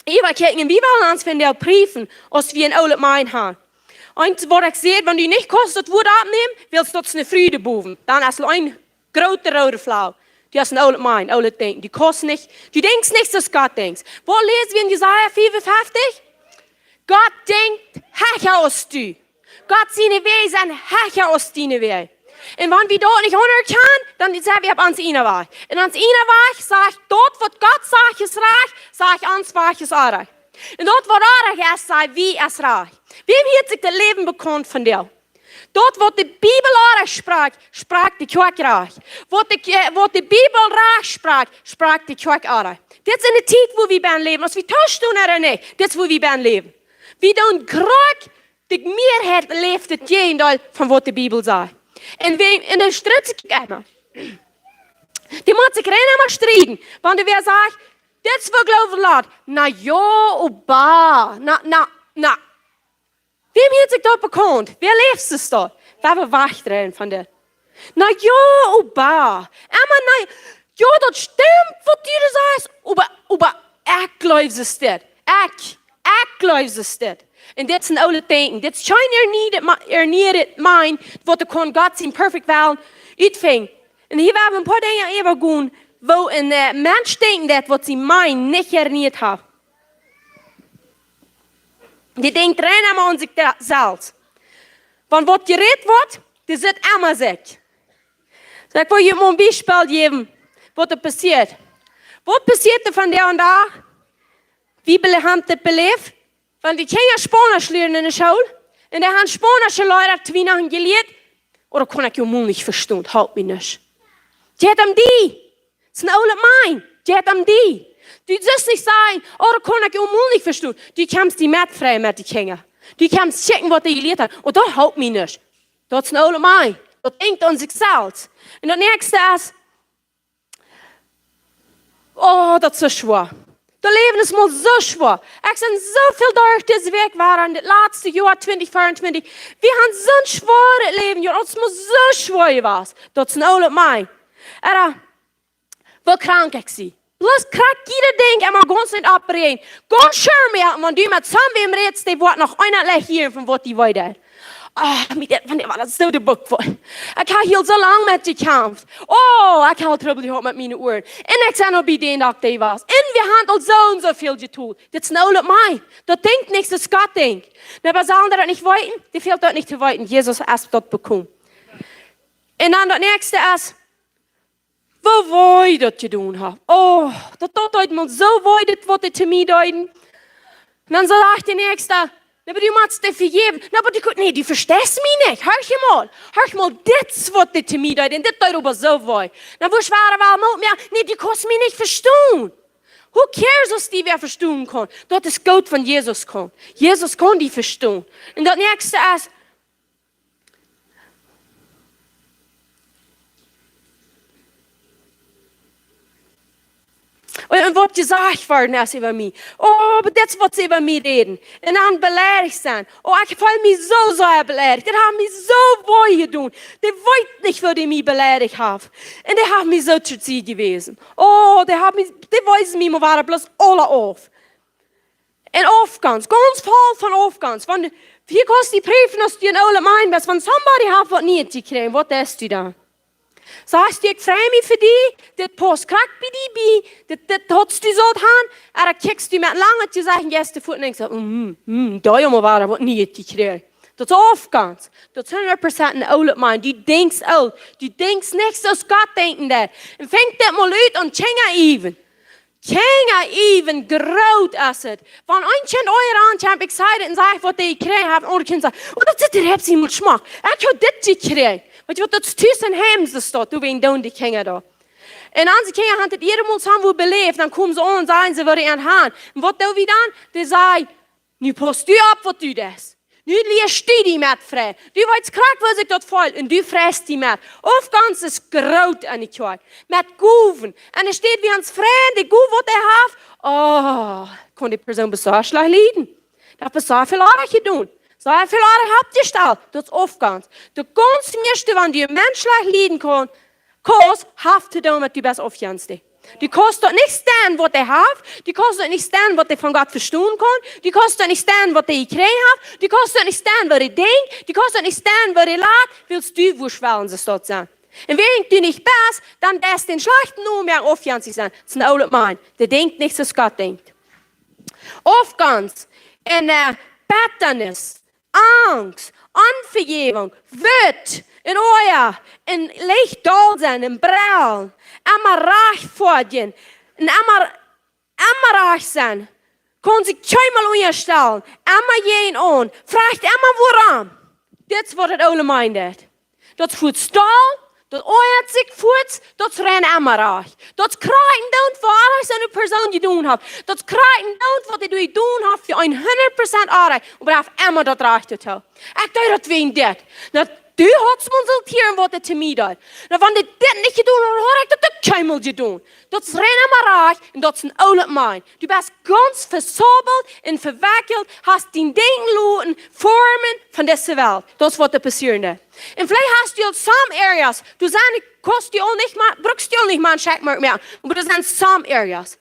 äwakjikjen, un wie wellen ons vondoag priefen, aus wie een oolet Mind han. Un waut ekj säd, wan du nich kaust daut Wuat oppnämen, wiels daut es ne Fru bowen, dan es een groote roode Flau. Du hast een oolet Mind, oolet Denkjen. Du kaust nich, du denkjst nich soo aus Gott denkjt. Waut läsen wie en Jesaja fiefunfeftich? Gott denkjt hecha aus du. Gott siene Wäaj sent hecha aus diene Wäaj. Un wan wie daut nich aunerkjanen, dan sent wie opp ons ieejnen Wajch. Un ons ieejna Wajch sajcht, daut waut Gott sajcht es rajcht, sajcht ons Wajch es orrajcht. Un daut waut orrajcht es, saj wie es rajcht. Wäm hieet sikj daut Läwen bekaunt vondoag? Daut waut de Bibel orrajcht sprakjt, sprakjt de Kjoakj rajcht. Waut de, Kj-, waut de Bibel rajcht sprakjt, sprakjt de Kjoakj orrajcht. Dit es en de Tiet wua wie bennen läwen. Aus wie tausch doonen ooda nich, dit es wua wie bennen läwen. Wie doonen krakjt de Mieeheit läft daut Jäajendeel von waut de Bibel sajcht. Un wie, un dan strieden see emma. Dee motten sikj rein emma strieden. Wan wäa sajcht, dit es wua Gloowen lat. Na jo, oba. Na, na, na. Wäm hieet sikj daut bekaunt? Wäa läft daut? Wie haben wajch dreien von dit. Na jo, oba. Emma na, jo, daut stemt waut du doa sajchst, oba, oba, ekj jleew soo dit. Ekj, ekj jleew soo dit. Un dit es een oolet Denkjen. Dit es kjeen ernieet Ma-, ernieet Mind, waut doa kaun Gott sien perfect Wellen utfinjen. Un hia woa wie een poa Dinja äwagonen, woo een, äh, Mensch denkjen deit, waut sien Mind nich ernieet haft. Dee denkjt rein emma aun sikj selfst. Wan waut jerät woat, dee sitt emma sikj. Saj ekj, ekj well junt mol een Biespel jäwen, waut doa passieet. Waut passieet doa vondoag dän Dach? Wie bele-, haben daut beläft? Wan de Kjinja Spaunisch lieren en de School, un dee haben spaunische Lieda to Wienachten jelieet, ooda kaun ekj june Mul nich vestonen, halpt mie nuscht. Jeit om die. Daut es een oolet Mind. Jeit om die. Du sust nich sajen, ooda kaun ekj june Mul nich vestonen. Du kjemst die met freien met de Kjinja. Du kjemst checken waut dee jelieet haben. Un daut halpt mie nuscht. Daut es een oolet Mind. Daut denkjt aun sikj selfst. Un daut näakjste es, oh, daut es soo schwoa. Daut Läwen es mau soo schwoa. Ekj sie soo väl derch dise Wäakj jewast en dit latste Joa twintich veeauntwintich. Wie haben soo een schwoaret Läwen, jo, daut es mau soo schwoa jewast. Daut es een oolet Mind. Ooda, woo krank ekj sie. Bloos krakjt jieda Dinkj emma gaunz nich oppbrinjen. Gaunz scheen mea, wan du met someone rätst, dee woat noch eena leicht hieren von waut die weet. Ah, mie deit, wan dee wada soo de Buck woat. Ekj hab hia soo lang met jekjamft. Oh, ekj hab Trubbel jehaut met miene Uaren. Un ekj sie noch bie dän Dokta jewast. Un wie haben aul soo un soo väl jetolt. Daut es een oolet Mind. Daut denkjt nich soo aus Gott denkjt. Oba sellen dee daut nich weeten? Dee fält daut nich to weeten. Jesus haft daut bekomen. Un dan daut näakjste es, Woo wee daut jedonen haft. Oh, daut, daut deed mie soo wee, dit waut dee to mie deeden. Un dan sajcht de Näakjsta: "Na, oba du motst dee vejäwen." "Na, oba du, nä, du vesteist mie nich. Horch mol, horch mol, dit waut dee to mie deed. Un dit deed oba soo wee." Dan wurscht du wada mol mea: "Nä, du kaust mie nich vestonen." Who cares aus die wäa vestonen kaun? Daut es goot, wan Jesus kaun. Jesus kaun die vestonen. Un daut näakjste es, un, un waut jesajcht worden es äwa mie. Oh, oba dit es waut see äwa mie räden. Un dan beleidicht sennen. Oh, ekj feel mie soo sea beleidicht. Dit haft mie soo wee jedonen. Dee weet nich, woo dee mie beleidicht haft. Un dee haft mie soo to Sied jewäsen. Oh, dee haft mie, dee wiesen mie mau wada bloos aule auf. Un Aufgonst, gaunz voll von Aufgonst. Wan, hia kaust du die proowen, aus du een oola Maun best. Wan somebody haft waut Nieet jekjräajen, waut deist du dan? Sajchst du: "Ekj frei mie fa die, dit paust krakjt bie die bie, dit, dit haudst du sult han"? Ooda kjikjst du met een langet Jesecht, jeist du fuat un denkjst: "Mm, mm, dee haft mau wada waut Nieet jekjräajen"? Daut es Aufgonst. Daut es hundat Prozent een oola Maun. Du denkjst oolt. Du denkjst nich soo aus Gott denkjen deit. Un fangt dit mol ut aun Kjinja äwen. Kjinja äwen groot es et. Wan een Kjint aun kjemt, excited, un sajcht waut dee jekjräajen haft, un aundre Kjint sajcht: "Oh, daut sitt doa hepsich mol schmock. Ekj hab dit jekjräajen." Weetst du waut, daut es tus en Heim, soo steit, du, wan dee Kjinja doa. Un onse Kjinja haben dit jieda Mol soo waut beläft, dan komen see aun un sajen see, waut dee aun han. Un waut doo wie dan? Dee sajen: "Nu paust du opp, waut du deist. Nu lieescht du die met frei. Du weetst krakjt, woo sikj daut feelt, un du freist die met." Aufgonst es groot aun de Kjoakj. Met Gowen. Un doa steit wie ons freien, de Gow waut dee haft. Oh, kaun dee Persoon bestemmt schlajcht lieden. Daut es soo väl oajch jedonen. Soo väl oajch oppjestalt. Daut es Aufgonst. De gaunz mieeschte, wan du een Mensch schlajcht lieden kaust, kaust, haft to doonen met die best aufjenstich. Du kaust daut nich stonen, waut dee haft. Du kaust daut nich stonen, waut dee von Gott vestonen kaun. Du kaust daut nich stonen, waut dee jekjräajen haft. Du kaust daut nich stonen, waut dee denkjt. Du kaust daut nich stonen, waut dee lat. Wiels du wurscht wellen, soo steit sennen. Un wan du nich best, dan deist dän schlajchten Nomen aufjenstich sennen. Daut es een oola Maun. Dee denkjt nich soo aus Gott denkjt. Aufgonst un, äh, Bettanis, Angst, Onvejäwunk, Wut, un Oaja, un leicht doll sennen, un brellen, emma rajcht foadjen, un emma, emma rajcht sennen, kaun sikj kjeenmol unjastalen, emma jäajenaun, froagt emma wuarom. Dit es waut daut oola Maun deit. Daut es fuaz doll, daut oajat sikj fuaz, daut es rein emma rajcht. Daut es krakjt daut, waut oajch soone Persoon jedonen haft. Daut es krakjt daut, waut dee doa jedonen haft, fa hundat Prozent oajch, oba dee haft emma daut Rajcht doatoo. Ekj deed daut wäajen dit. Na, du haudst mol sullt hieren, waut dee to mie deed. Na, wan dee dit nich jedonen haud, haud ekj daut uk kjeenmol jedonen. Daut es rein emma rajcht un daut es een oola Maun. Du best gaunz vesabelt un vewekjelt, hast dien Denkjen loten formen von dise Welt. Daut es waut doa passieren deit. Un veleicht hast du aul some areas, du sajchst, kaust du aul nich mea, brukst du aul nich mea een checkmark moaken, oba doa sent some areas.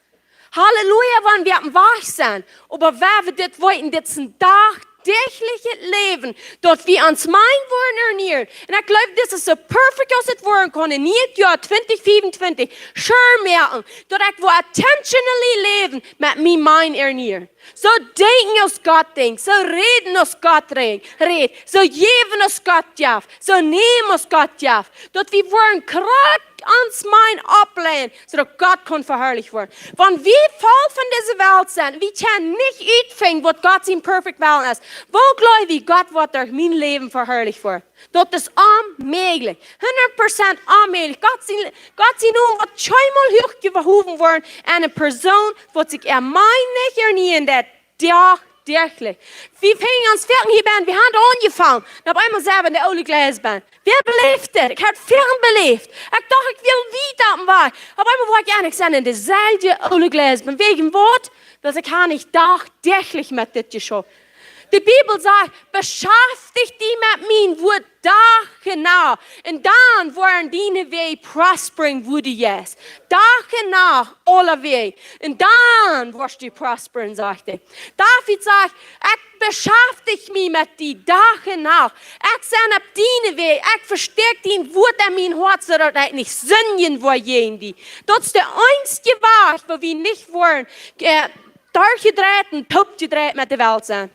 Halleluja, wan wie oppem Wajch sent. Oba wan wie dit weeten, dit es een dachtäajlichet Läwen, daut wie ons Mind woaren ernieren. Un ekj jleew, dit es soo perfekt aus et woaren kaun. En nieet Joa twintich fiefuntwintich, sure moaken, daut ekj woa intentionally läwen met mien Mind ernieren. Soo denkjen aus Gott denkjt, soo räden aus Gott re-, rät, soo jäwen aus Gott jeft, soo nämen aus Gott jeft. Daut wie woaren krakjt ons Mind oppläajen, soo daut Gott kaun veharlicht woaren. Wan wie voll von dise Welt sent, wie kjennen nich utfinjen, waut Gott sien perfect Wellen es. Woo jleew wie, Gott woat derch mien Läwen veharlicht woaren? Daut es onmäajlich. Hundat Prozent onmäajlich. Gott sien, Gott sien Nomen woat kjeenmol huach jehowen woaren aun eene Persoon, waut sikj äa Mind nich ernieren deit, dachtäajlich. Wie finjen ons foaken hia bie, wie haben aunjefongen. Un opp eemol sent wie en de oole Gleis bie. Wäa beläft dit? Ekj hab väl beläft. Ekj docht, ekj well wieda oppem Wajch. Opp eemol woa ekj eejentlich sennen en deselwje oole Gleis. Wäajen waut? Wiels ekj hab nich dachtäajlich met dit jeschauft. De Bibel sajcht: "Beschaftich die met mien Wuat Dach un Nacht. Un dan woaren diene Wäaj prospering, wua du jeist. Dach un Nacht, aule Wäaj. Un dan woascht du prosperen", sajcht hee. David sajcht: "Ekj beschaftich mie met die Dach un Nacht. Ekj sie opp diene Wäaj. Ekj vestäakj dien Wuat en mien Hoat, soo daut ekj nich sindjen woa jäajen die." Daut es de eensje Wajch, wua wie nich woaren, äh, derchjedreit un toopjedreit met de Welt sennen.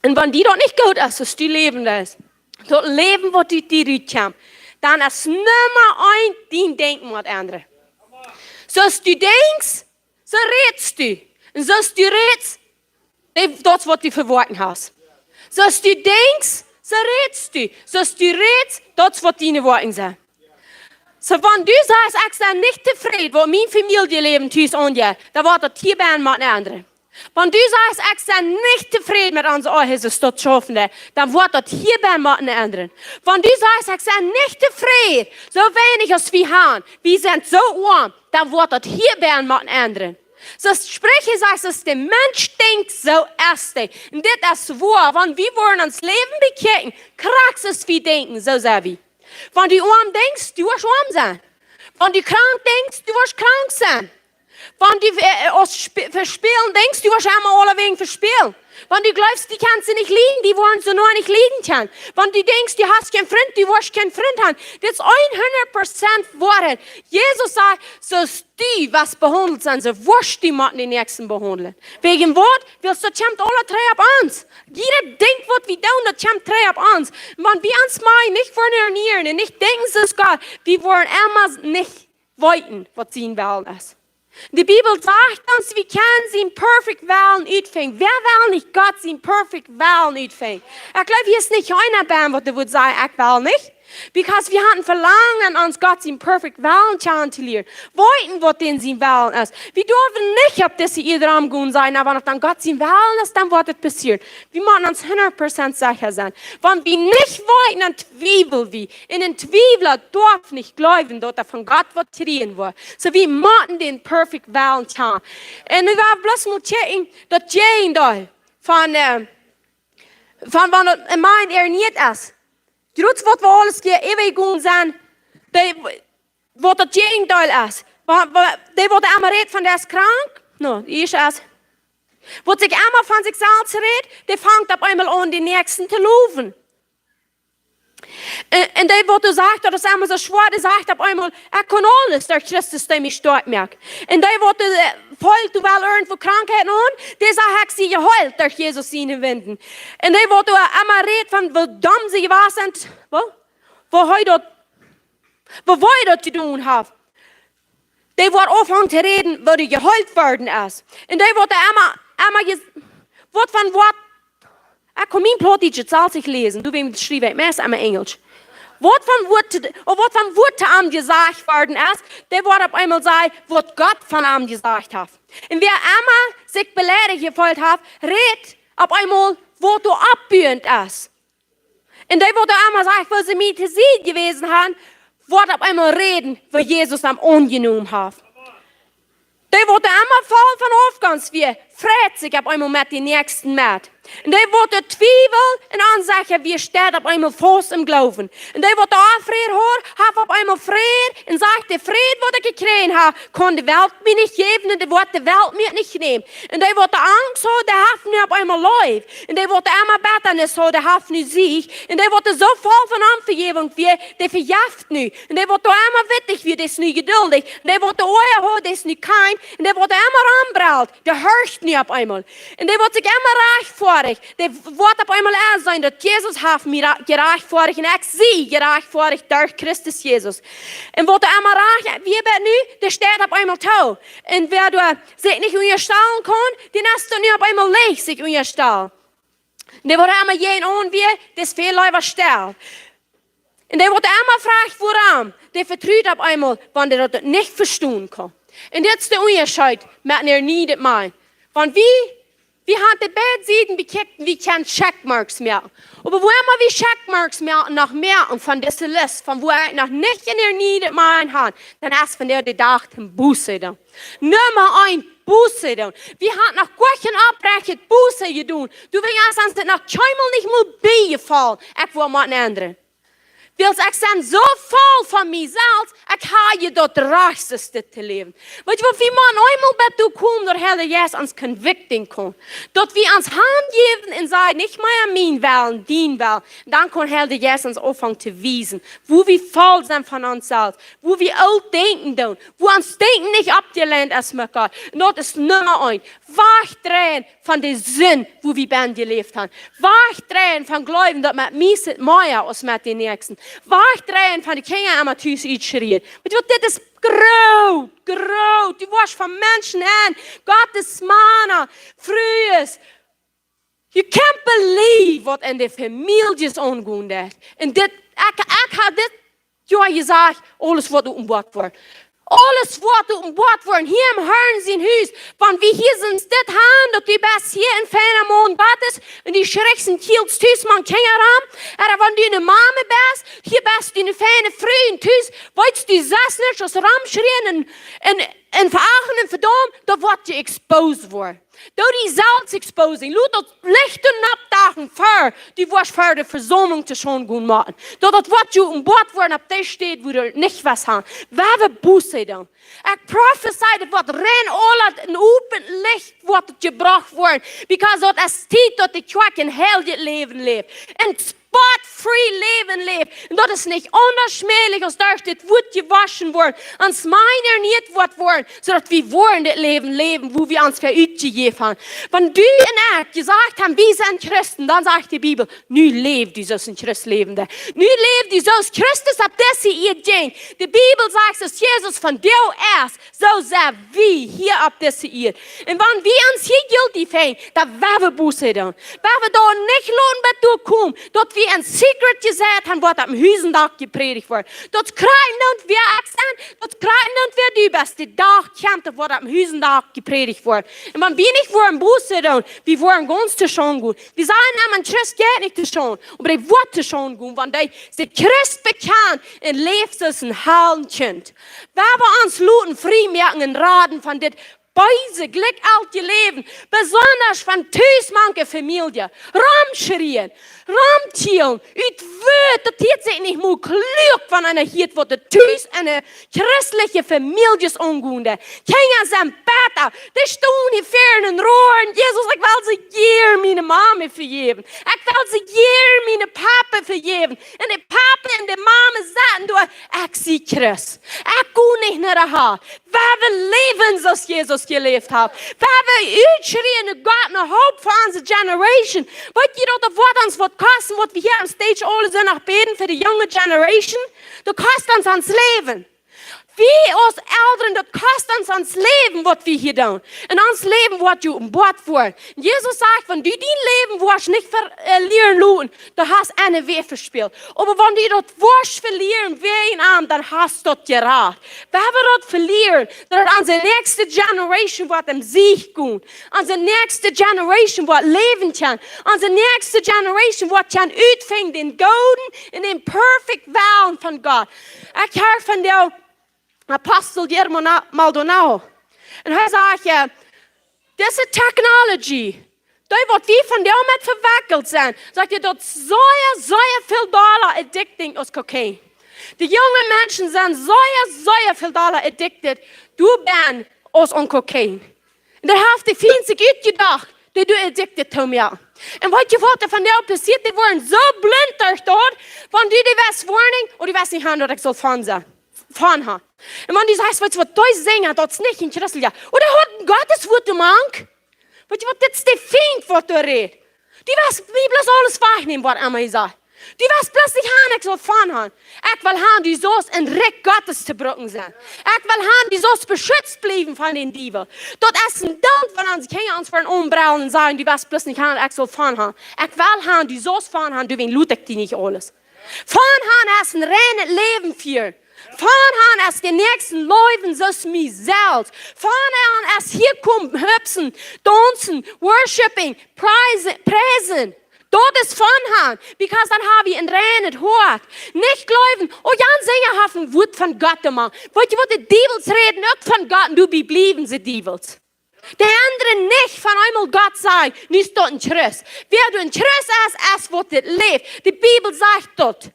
Un wan die daut nich goot es, aus du läwen deist, daut Läwen waut ut die rutkjemt, dan es Numma eent dien Denkjen mott endren. Soo aus du denkjst, soo rätst du. Un soo aus du rätst, dee, daut es waut du fa Woakjen hast. Soo aus du denkjst, soo rätst du. Soo aus du rätst, daut es waut diene Woakjen sent. Soo, wan du sajchst, ekj sie nich tofräd, woo mien Famieljeläwen tus aunjeit, dan woat daut hia bennen motten endren. Wan du sajchst, ekj sie nich tofräd met onse Ehe, soo aus daut schaufen deit, dan woat daut hia bennen motten endren. Wan du sajchst, ekj sie nich tofräd, soo weinich aus wie haben, wie sent soo oam, dan woat daut hia bennen motten endren. Soo aus Spricha sajcht, soo aus de Mensch denkjt, soo es hee. Un dit es woa, wan wie woaren ons Läwen bekjikjen, krakjt soo aus wie denkjen, soo sent wie. Wan du oam denkjst, du woascht oam sennen. Wan du krank denkjst, du woascht krank sennen. Wan du, äh, aus Sp-, vespälen denkjst, du woascht emma aulewäajen vespälen. Wan du jleefst, du kaust see nich lieden, die woaren see noch nich lieden kjennen. Wan du denkjst, du hast kjeen Frint, du woascht kjeen Frint haben. Dit es hundat Prozent Woarheit. Jesus sajcht, soo aus du woascht behaundelt sennen, soo woascht du motten dän Näakjsten behaundlen. Wäajen waut? Wiels daut kjemt aule trigj opp ons. Jieda Dinkj waut wie doonen, daut kjemt trigj opp ons. Wan wie ons mau nich woaren ernieren un nich denkjen soo aus Gott, wie woaren emma nich weeten waut sien Wellen es. De Bibel sajcht ons, wie kjennen sien perfect Wellen utfinjen. Wäa well nich Gott sien perfect Wellen utfinjen? Ekj jleew, hia es nich eena bennen waut doa wudd sajen, ekj well nich. Because wie haben Velangen aun ons Gott sien perfect Wellen kjanen to lieren. Weeten waut dän sien Wellen es. Wie derwen nich opp dise Ieed romgonen sajen, oba wan et dan Gott sien Wellen es, dan woat et passieren. Wie motten ons hundat Prozent secha sennen. Wan wie nich weeten, dan twiewel wie. Un een Twiewla darf nich jleewen daut hee von Gott waut kjrieen woat. Soo wie motten dän perfect Wellen kjanen. Un nu woa wie bloos mol kjikjen, daut Jäajendeel von, äh, von wan et een Mensch erniet es. Jrots waut wie aules hia äwent gonen sent, dee, waut daut Jäajendeel es. Wa-, wa-, dee waut emma rät von dee es krank, no, dee es, waut sikj emma von sikj selfst rät, dee fangt opp eemol aun dän Näakjsten to lowen. Un, un dee waut doa sajcht, daut es emma soo schwoa, dee sajcht opp eemol, ekj kaun aules derch Christus, dee mie stoakj moakt. Un dee waut doa, äh, feelt doa irjentwoo Krankheit aun, dee sajcht, ekj sie jeheelt derch Jesus siene Wunden. Un dee waut doa emma rät von woo domm see jewast sent, woo? Woo hee daut, woo hee daut jedonen haft. Dee woat aunfangen to räden, woo dee jeheelt worden es. Un dee woat emma, emma jes-, waut von waut, ekj kaun mien Plautdietsch selfst nich läsen, du, wäm schriew ekj meist emma Enjelsch. Waut von waut, waut von waut to am jesajcht worden es, dee woat opp eemol sajen, waut Gott von am jesajcht haft. Un wäa emma sikj beleidicht jefeelt haft, rät opp eemol, waut doa oppbuent es. Un dee waut emma sajcht, woo see mie to Sied jewast haben, woat opp eemol räden, woo Jesus am aunjenomen haft. Dee waut emma voll von Aufgonst wia, freit sikj opp eemol met dän Näakjsten met. Un dee waut twiewel un onsecha wia, steit opp eemol faust em Gloowen. Un dee waut doa Fräd haud, haft opp eemol Fräd un sajcht, de Fräd waut ekj jekjräajen hab, kaun de Welt mie nich jäwen un dee woat de Welt mie nich nämen. Un dee waut Angst haud, dee haft nu opp eemol Leew. Un dee waut emma Bettanis haud, dee haft nu Sieg. Un dee waut soo voll von Onvejäwunk wia, dee vejeft nu. Un dee waut emma wittich wia, dee es nu jeduldich. Un dee waut Oaja haud, dee es nu kjeen. Un dee waut emma rombrelt, dee horcht nu opp eemol. Un dee waut sikj emma rajchtfoadich, dee woat opp eemol enseenen, daut Jesus haft mie ra-, jerajchtfoadich un ekj sie jerajchtfoadich derch Christus Jesus. Un waut emma rajcht wia bat nu, dee steit opp eemol too. Un wäa doa sikj nich unjastalen kaun, dän es daut nu opp eemol leicht sikj unjastalen. Un dee waut emma jäajenaun wia, dee es väl leewa stell. Un dee waut emma fruach wuarom, dee vetrut opp eemol, wan dee daut nich vestonen kaun. Un dit es de Unjascheet met een ernieet Mensch. Wan wie, wie haben de beid Sieden bekjikjt, wie kjennen Checkmarks moaken. Oba wua emma wie Checkmarks moaken, noch moaken von dise List, von wua ekj noch nich een ernieet Mensch hab, dan es vondoag de Dach toom Buße doonen. Numma eent, Buße doonen. Wie haben noch goa kjeen oprechtet Buße jedonen. Du, wäajen ons es daut noch kjeenmol nich mol biejefollen, ekj well mau endren. Wiels ekj sie soo voll von mie selfst, ekj hab je daut Rajcht, soo dit to läwen. Weetst du waut, wie motten eemol bat doa komen, daut Heilje Jeist ons convicting kaun. Daut wie ons hanjäwen un sajen, nich mea mien Wellen, dien Wellen. Dan kaun Heilje Jeist ons aunfangen to wiesen, wua wie voll sent von ons selfst, wua wie oolt denkjen doonen, wua ons Denkjen nich oppjeleent es met Gott. Un daut es Numma eent. Wajchdreien von de Sind, wua wie bennen jeläft haben. Wajchdreien von jleewen, daut met mie es et mea aus met dän Näakjsten. Wajchdreien von de Kjinja emma tus utschrieen. Weetst waut, dit es groot, groot. Du woascht von Menschen en, Gottes Mana, Frues. You can't believe waut en de Famieljes aungonen deit. Un dit, ekj, ekj hab dit Joa jesajcht, aules woat openboat woaren. Aules woat openboat woaren. Hia em Herrn sien Hus. Wan wie hia sent, dit han, daut du best hia een feina Maun Gottes un du schrichst un kjielst tus mank Kjinja rom. Ooda wan du eene Mame best, hia best du eene feine Fru un tus weetst du selfst nuscht aus romschrieen un, un, un veachten un vedaumen, daut woat je exposed woaren. Doo die selfst exposing. Lot daut Licht doa oppdachen ver du woascht ver de Vesaumlunk to schaun gonen moaken. Daut daut woat je openboat woaren opp dee Städ, wua du nich west han. Woa wie Buße doonen. Ekj prophesy, daut woat rein aula en open Licht woat daut jebrocht woaren. Because daut es Tiet, daut de Kjoakj een heiljet Läwen läft. Een spot-free Läwen läft. Un daut es nich aundasch mäajlich, aus derch dit Wuat jewoschen woaren. Ons Mind ernieet woat woaren, soo daut wie woaren dit Läwen läwen, wua wie ons fa utjejäft han. Wan du un ekj jesajcht han, wie sent Christen, dan sajcht de Bibel, nu läw du soo aus een Christ läwen deit. Nu läw du soo aus Christus opp dise Ieed jinkj. De Bibel sajcht, daut Jesus von doa es, soo sent wie hia opp dise Ieed. Un wan wie ons hia guilty finjen, dan woa wie Buße doonen. Woa wie doa nich loten bat doa komen, daut wie en secret jesajcht han, waut oppem Husendak jeprädicht woat. Daut krakjt dan wäa ekj sie, daut krakjt dan wäa du best, de Dach kjemt, daut woat oppem Husendak jeprädicht woat. Un wan wie nich woaren Buße doonen, wie woaren gaunz to Schaund gonen. Wie sajen emma, een Christ jeit nich to Schaund, oba dee woat to Schaund gonen, wan dee sikj Christ bekjant un läft soo aus een Hallenkjint. Woa wie ons loten frie moaken un raden von dit beese, jlikjjeltje Läwen, besondasch von tus mank de Famielje. Romschrieen, romkjielen, ut Wuat, daut hieet sikj nich mol kluak, wan eena hieet, waut doa tus en de christelje Famieljes aungonen deit. Kjinja sent betta, dee stonen hia ver un roaren: Jesus, ekj well soo jiern miene Mame vejäwen. Ekj well soo jiern miene Papa vejäwen. Un de Papa un de Mame sajen doa: Ekj sie Christ. Ekj go nich no de Hal. Woa wie läwen soo aus Jesus jeläft haft. Woa wie utschrieen no Gott, no Hope fa onse generation. Weetst du, daut woat ons waut kosten, waut wie hia aum stage aule Sindach bäden fa de junge generation? Daut kost ons ons Läwen. Wie aus Elren, daut kost ons ons Läwen, waut wie hia doonen. Un ons Läwen woat je openboat woaren. Jesus sajcht, wan du dien Läwen woascht nich ver-, äh, velieren loten, dan hast du eene Wäa vespält. Oba wan du daut woascht velieren wäajen am, dan hast du daut jerat. Woa wie daut velieren, daut onse näakjste generation woat em Sieg gonen. Onse näakjste generation woat läwen kjennen. Onse näakjste generation woat kjennen utfinjen dän gooden un dän perfect Wellen von Gott. Ekj hia von de Apostel Guillermo Na-, Maldonado. Un hee sajcht, äh, dise technology, dee waut wie von doamet vewekjelt sent, sajcht hee, daut sea, sea väl dolla addicting aus Kokain. De junge Menschen sent sea, sea väl dolla addicted doabennen aus aun Kokain. Un doa haft de Fient sikj utjedocht, dee doa addicted to moaken. Un weetst du, waut doa vondoag passieet? Dee woaren soo blint doaderch, wan du dee west warning, ooda du west nich han, daut ekj saul fon sennen. Fon han. Un wan du sajchst, weetst du waut, dee Sinja, daut es nich een Christ, jo. Ooda haud een Gotteswuat mank. Weetst du waut, dit es de Fient, waut doa rät. Du west mie bloos aules wajchnämen, waut emma hee sajcht. Du west bloos nich han, ekj saul fon han. Ekj well han, du saust em Rikj Gottes to brucken sennen. Ekj well han, du saust beschützt bliewen von dän Diewel. Daut es een Dank, wan onse Kjinja ons woaren aunbrellen un sajen, du west bloos nich han, ekj saul fon han. Ekj well han, du saust fon han, doawäajen lot ekj die nich aules. Fon han es een reinet Läwen fieren. Fon han es dän Näakjsten leewen soo aus mie selfst. Fon han es hia komen, hupsen, daunzen, worshipping, preisen, preisen. Daut es fon han, because dan ha wie een reinet Hoat. Nich jleewen, oh jo, een Sinja haft een Wuat von Gott jemoakt. Weetst du waut, de Diewels räden uk von Gott un doabie bliewen see Diewels. De aundre nich, von eemol Gott sajcht, nu es daut een Christ. Wäa doa een Christ es, es waut dit läft. De Bibel sajcht daut.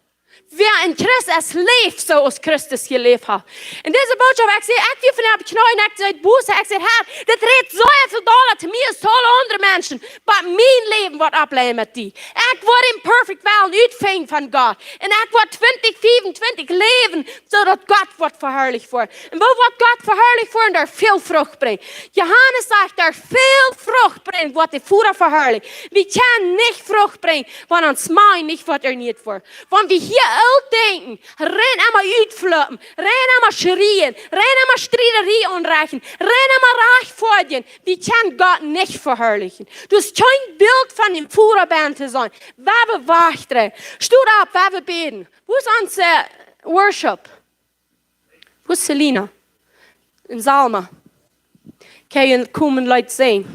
Wäa een Christ es, läft soo aus Christus jeläft haft. Un dise Botschaft, ekj säd, ekj wia vondoag opp Kjneeen, ekj säd, Buße, ekj säd, Herr, dit rät soo väl dolla to mie aus to aule aundre Menschen, oba mien Läwen woat aufleien met die. Ekj woa dän perfect Wellen utfinjen von Gott. Un ekj woa twintich fiefuntwintich läwen, soo daut Gott woat veharlicht woaren. Un woo woat Gott veharlicht woaren? Derch väl Frucht brinjen. Johanes sajcht, derch väl Frucht brinjen. brinjen, woat de Voda veharlicht. Wie kjennen nich Frucht brinjen, wan ons Mind nich woat ernieet woat. Wan wie hia oolt denkjen, rein emma utfloppen, rein emma schrieen, rein emma Striederie aunrechten, rein emma rajcht foadjen, wie kjennen Gott nich veharlichen. Du hast kjeen Bilt von däm Voda bie to sennen. Wie woaren wajch dreien. Stot opp, wie woaren bäden. Wua es onse Worship? Wua es Selina? Un Salma. Kjenn jie komen Leet sinjen?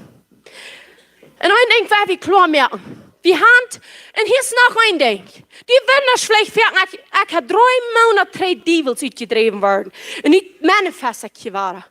Un een Dinkj well wie kloa moaken. Wie haben, un hia es noch een Dinkj. Du wundasch veleicht, ekj, ekj hab dree Moonat dree Diewels utjedräwen worden. Un nu manifest ekj hia wada.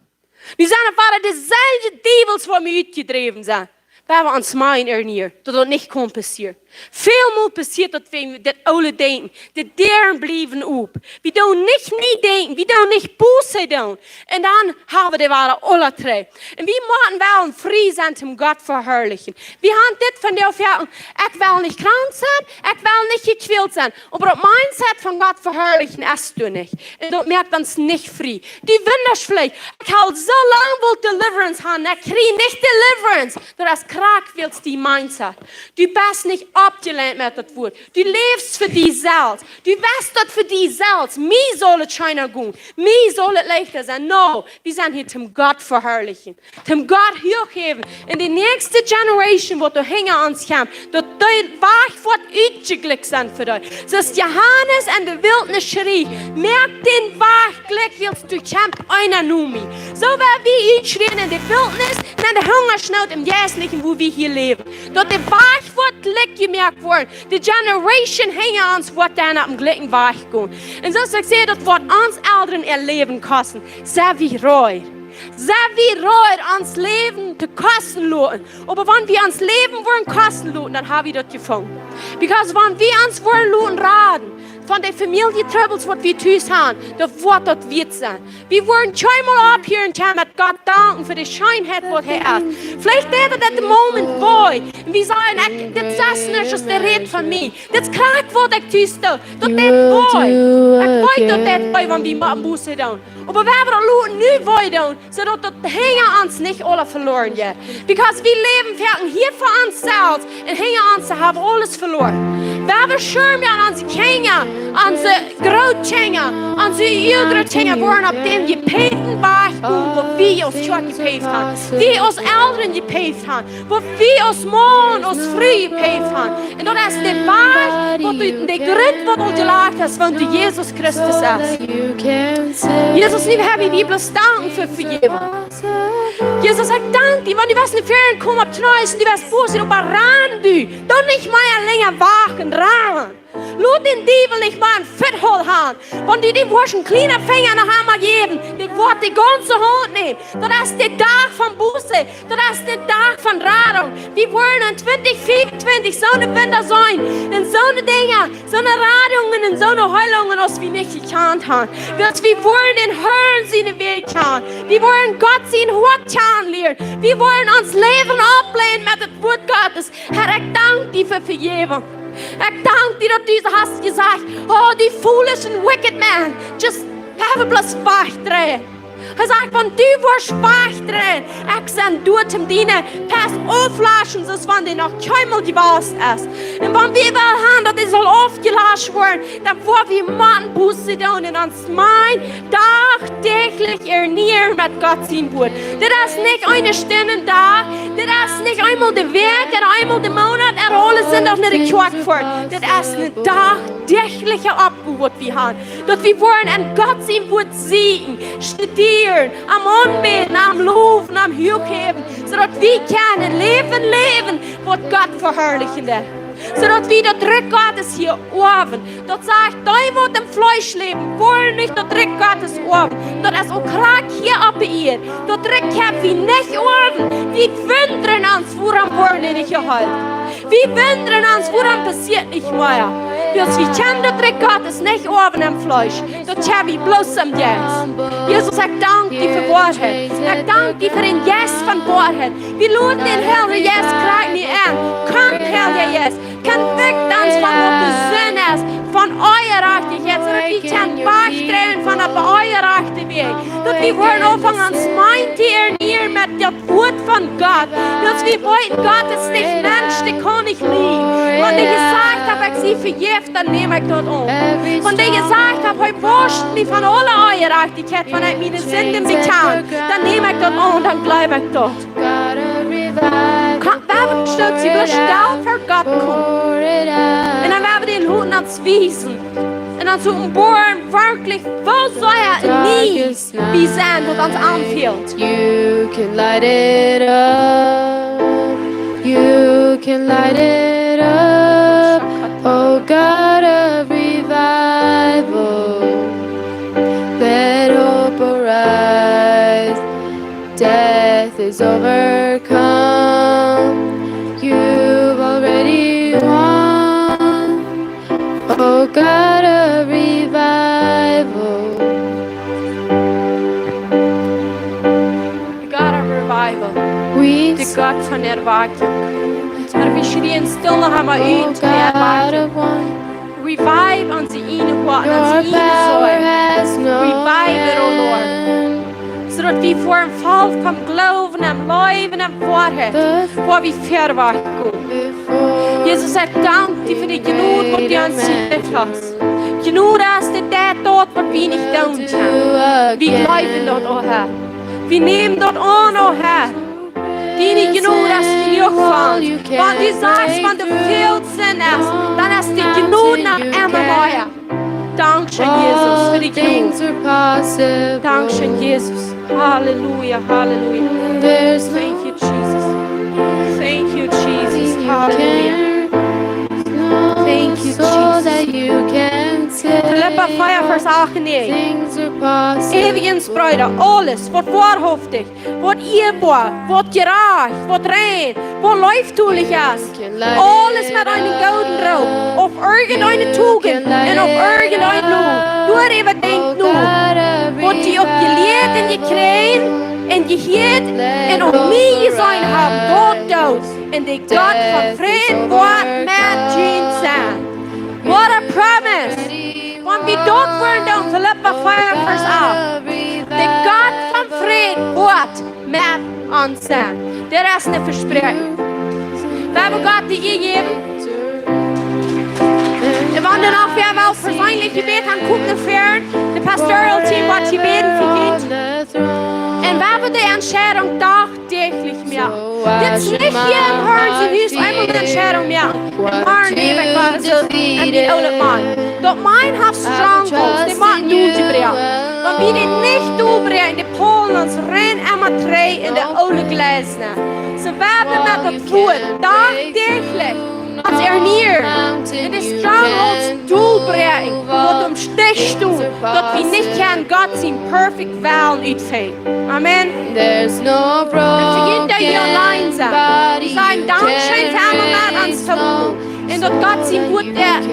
Nu sent et wada deeselwje Diewels, waut mie utjedräwen sent. Wie haben ons Mind ernieet, daut daut nich kaun passieren. Väl mol passieet daut, wie daut oole denkjen, de Däaren bliewen op. Wie doonen nich nie denkjen, wie doonen nich Buße doonen. Un dan haben wie dee wada aula trigj. Un wie motten wellen frie sennen, om Gott veharlichen. Wie haben dit von de Erfoarunk, ekj well nich krank sennen, ekj well nich jekjwält sennen. Oba daut Mindset von Gott veharlichen es doa nich. Un daut moakt ons nich frie. Du wundasch veleicht, ekj hab soo lang wult Deliverance haben, ekj kjrie nich Deliverance. Daut es krakjt wiels dien Mindset. Du best nich oppjelenkt met daut Wuat. Du läfst fa die selfst. Du west daut fa die selfst. Mie saul et scheena gonen. Mie saul et leichta sennen. No, wie sent hia, om Gott veharlichen. Om Gott huach jäwen. Un de näakjste Generation, waut doa hinja ons kjemt, daut dee Wajch woat utjeglikjt sennen fa dee. Soo aus Johanes en de Wiltnis schrie: Moakt dän Wajch jlikj, wiels doa kjemt eena no mie. Soo woa wie utschrieen en de Wiltnis, en de Hungaschnoot em Jeistlichen, wua wie hia läwen. Daut de Wajch woat jlikj jemoakt woaren. De Generation hinja ons woat dan opp dän jlikjen Wajch gonen. Un soo aus ekj säd, daut woat ons Elren äa Läwen kosten. Sent wie reed? Sent wie reed, ons Läwen to kosten loten? Oba wan wie ons Läwen woaren kosten loten, dan hab wie daut jefungen. Because wan wie ons woaren loten raden von de Famieljetrubbels, waut wie tus haben, dan woat daut wieet sennen. Wie woaren kjeenmol opphieren kjennen met Gott danken fa de Scheenheit, waut hee es. Veleicht woat et de Moment wee. Un wie sajen: Ekj, dit es nuscht, daut rät von mie. Dit es krakjt, waut ekj tus doo. Daut deit wee. Ekj weet, daut deit wee, wan wie motten Buße doonen. Oba wie haben daut loten nu wee doonen, soo daut daut hinja ons nich aula veloaren jeit. Because wie läwen foaken hia fa ons selfst un hinja ons haben aules veloaren. Wie haben Schirm aun onse Kjinja, onse Grootkjinja, onse Urgrootkjinja woaren opp dän jepäften Wajch gonen, waut wie aus Kjoakj jepäft haben, wie aus Elren jepäft haben, waut wie aus Maun, aus Fru jepäft haben. Un daut es de Wajch, waut de, de Grunt, waut aul jelajcht es, waut doa Jesus Christus es. Jesus, nu hab wie die bloos danken fa Vejäwunk. Jesus, ekj dank die, wan du west no väaren komen opp Kjneeen, du west Buße doonen, oba ran du. Doo nich mea lenja wachten, ran. Lot dän Diewel nich mea een Foothold haben. Wan du dee woascht een kjlienen Finja noch eemol jäwen, dee woat de gaunze Haunt nämen. Daut es de Dach von Buße. Daut es de Dach von Radunk. Wie woaren en twintich vea un twintich soone Wunda seenen. Un soone Dinja, soone Radungen un soone Heilungen, aus wie nich jekjant haben. Wiels wie woaren dän Herrn siene Wäaj kjanen. Wie woaren Gott sien Hoat kjanen lieren. Wie woaren ons Läwen oppläden met daut Wuat Gottes. Herr, ekj dank die fa Vejäwunk. Ekj dank die, daut du hast jesajcht: Oh, du foolish and wicked man, just have a bloos wajch dreien. Hee sajcht: Wan du woascht wajch dreien, ekj sie doa om diene Pest auflaschen, soo aus wan dee noch kjeenmol jewast es. Un wan wie wellen haben, daut dee saul aufjelascht woaren, dan woa wie motten Buße doonen un ons Mind dachtäajlich ernieen met Gott sien Wuat. Dit es nich eene Stund em Dach, dit es nich eemol de Wäakj, ooda eemol de Moonat, ooda aule Sindach no de Kjoakj foaren. Dit es eene dachtäajliche Oppgow, waut wie haben. Daut wie woaren en Gott sien Wuat sieekjen, studieren, am aunbäden, am lowen, am huach häwen, soo daut wie kjennen een Läwen läwen, waut Gott veharlichen deit. Soo daut wie daut Rikj Gottes hia oawen. Daut sajcht, dee waut em Fleesch läwen, woaren nich daut Rikj Gottes oawen. Daut es uk krakjt hia oppe Ieed. Daut Rikj kjenn wie nich oawen. Wie wundren ons, wuarom woaren dee nich jeheelt. Wie wundren ons, wuarom passieet nich mea. Wiels wie kjennen daut Rikj Gottes nich oawen em Fleesch. Daut kjenn wie bloos em Jeist. Jesus, ekj dank die fa Woarheit. Ekj dank die fa dän Jeist von Woarheit. Wie loden dän Heiljen Jeist krakjt nu en. Komm, Heilja Jeist. Convict ons von waut de Sind es, von Onjerajchtichkjeit, soo daut wie kjennen wajchdreien von de onjerajchte Wäaj. Daut wie woaren aunfangen ons mind to ernähren met daut Wuat von Gott. Daut wie weeten, Gott es nich Mensch, dee kaun nich liegen. Wan hee jesajcht haft, ekj sie vejäft, dan näm ekj daut aun. Wan hee jesajcht haft, hee woascht mie von aule Onjerajchtichkjeit, wan ekj miene Sinden bekjan, dan näm ekj daut aun, dan jleew ekj daut. Gott, wie haben Stück, sie bloß stell vor Gott kommen. Und dann werden wir den Hut ans Wiesen. Und dann so ein Bohren wirklich, wo soll er nie wie sein, was uns anfehlt. You can light it up. You can light it up. Oh God of revival. Let hope arise. Death is overcome. You've already won. Oh God of revival. God of revival. We De Gott von Erweckung. Herr, wie schreien stille Hammer ut, Erweckung. Revive ons ieejne Hoaten, ons ieejne Seelen. Revive it, O Lord. Soo daut wie ver een Volkj von Gloowen un Läwen un Woarheit, wua wie verwoat gonen. Jesus, ekj dank die fa de Jnod, waut du ons jejäft hast. Jnod es de Deel, daut waut wie nich doonen kjennen. Wie jleewen daut, O Herr. Wie nämen daut aun, O Herr. Diene Jnod es jenuach fa ons. Wan du sajchst, wan doa väl Sind es, dan es de Jnod noch emma mea. Dankscheen, Jesus, fa de Jnod. Dankscheen, Jesus. Halleluja, halleluja. Thank you, Jesus. Thank you, Jesus. Halleluja. Thank you, Jesus. Filippa vea, Varsch acht un näajen. Äwrigens, Breeda, aules, waut woarhauftich, waut ieeboa, waut jerajcht, waut rein, waut leeftolich es, aules met eenen gooden Room, auf irjent eene Tugent un auf irjent eene Loog, doaräwa denkjt no, waut jie uk jelieet un jekjräajen un jehieet un aun mie jeseenen haben, daut doot, un de Gott von Fräd woat met junt sennen. What a promise! Wan wie daut woaren doonen, Filippa vea, Varsch acht. De Gott von Fräd woat met ons sennen. Daut es een Vespräakjen. Wie haben Gott dee jejäft. Un wan doa noch wäa well perseenlich Jebäd haben, kjemt no väaren. De pastoral team woat hia bäden fa junt. Un wie haben de Entscheidunk doch däachlich moaken. Dit es nich hia em Herrn sien Hus eemol eene Entscheidunk moaken. Un morjen läw ekj wada soo en dän oolen Mind. Daut Mind haft strongholds, dee motten doljebroaken. Wan wie dee nich doljbroaken, dee pullen ons rein emma trigj en de oole Gleisen. Soo wie haben met daut Wuat dagdäachlich ons ernähren un de strongholds doljbroaken, waut em Stich stonen, daut wie nich kjennen Gott sien perfect Wellen utföhren. Amen. There's no broken body you can't mend. Wie sajen dankscheen fa emma met ons toop. Un daut Gott sien Wuat deit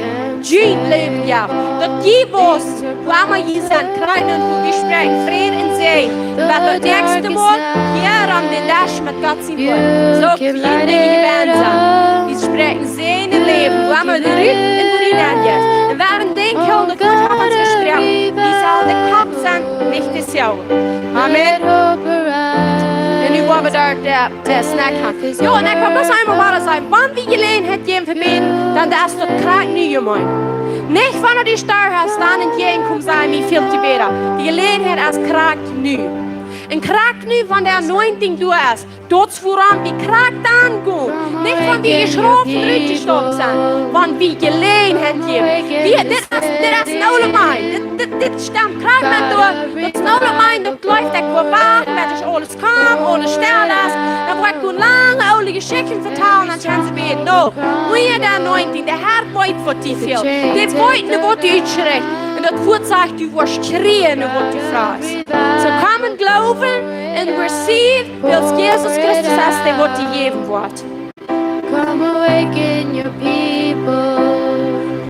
junt Läwen jäwen. Daut jie wisten, wua emma jie sent, kjrieen, un wua wie spräakjen Fräd un Säajen. Bat daut näakjste Mol hia aun dän Desch met Gott sien Wuat. Soo wie jie jewant sent. Wie spräakjen Säajen un Läwen, wua emma de Rut un de Rut aunjeit. Un wie haben denkjt, daut Gott haft ons jesproaken. Wie sellen de Kopp sennen, nich de Seel. Amen. Un nu woa wie doa de, de Snack haben. Jo, un ekj well bloos eemol wada sajen, wan wie Jeläajenheit jäwen fa bäden, dan es daut krakjt nu, Jemeent. Nich wan du stoakj best, dan en jäajen komen sajen, mie fält Jebäd. De Jeläajenheit es krakjt nu. Un krakjt nu, wan de anointing doa es, daut es wuarom wie krakjt dan gonen. Nich wan wie jeschrauft un rutjestopt sent, wan wie Jeläajenheit jäwen. Wie, dit es, dit es een oola Mind. Dit, dit, dit stemt krakjt met doa. Daut es een oola Mind, daut jleeft, ekj woa wachten, bat aules kjemt, aules stell es. Dan woa ekj gonen lange oole Jeschichten vetalen, dan kjennen see bäden. No, wie de anointing, de Herr weet waut die fält. Dee weet nu waut die utschrikjt. Un daut Wuat sajcht, du woascht kjrieen waut du frajchst. Soo komm em Gloowen un receive, wiels Jesus Christus es dee waut die jäwen woat. Come awaken your people.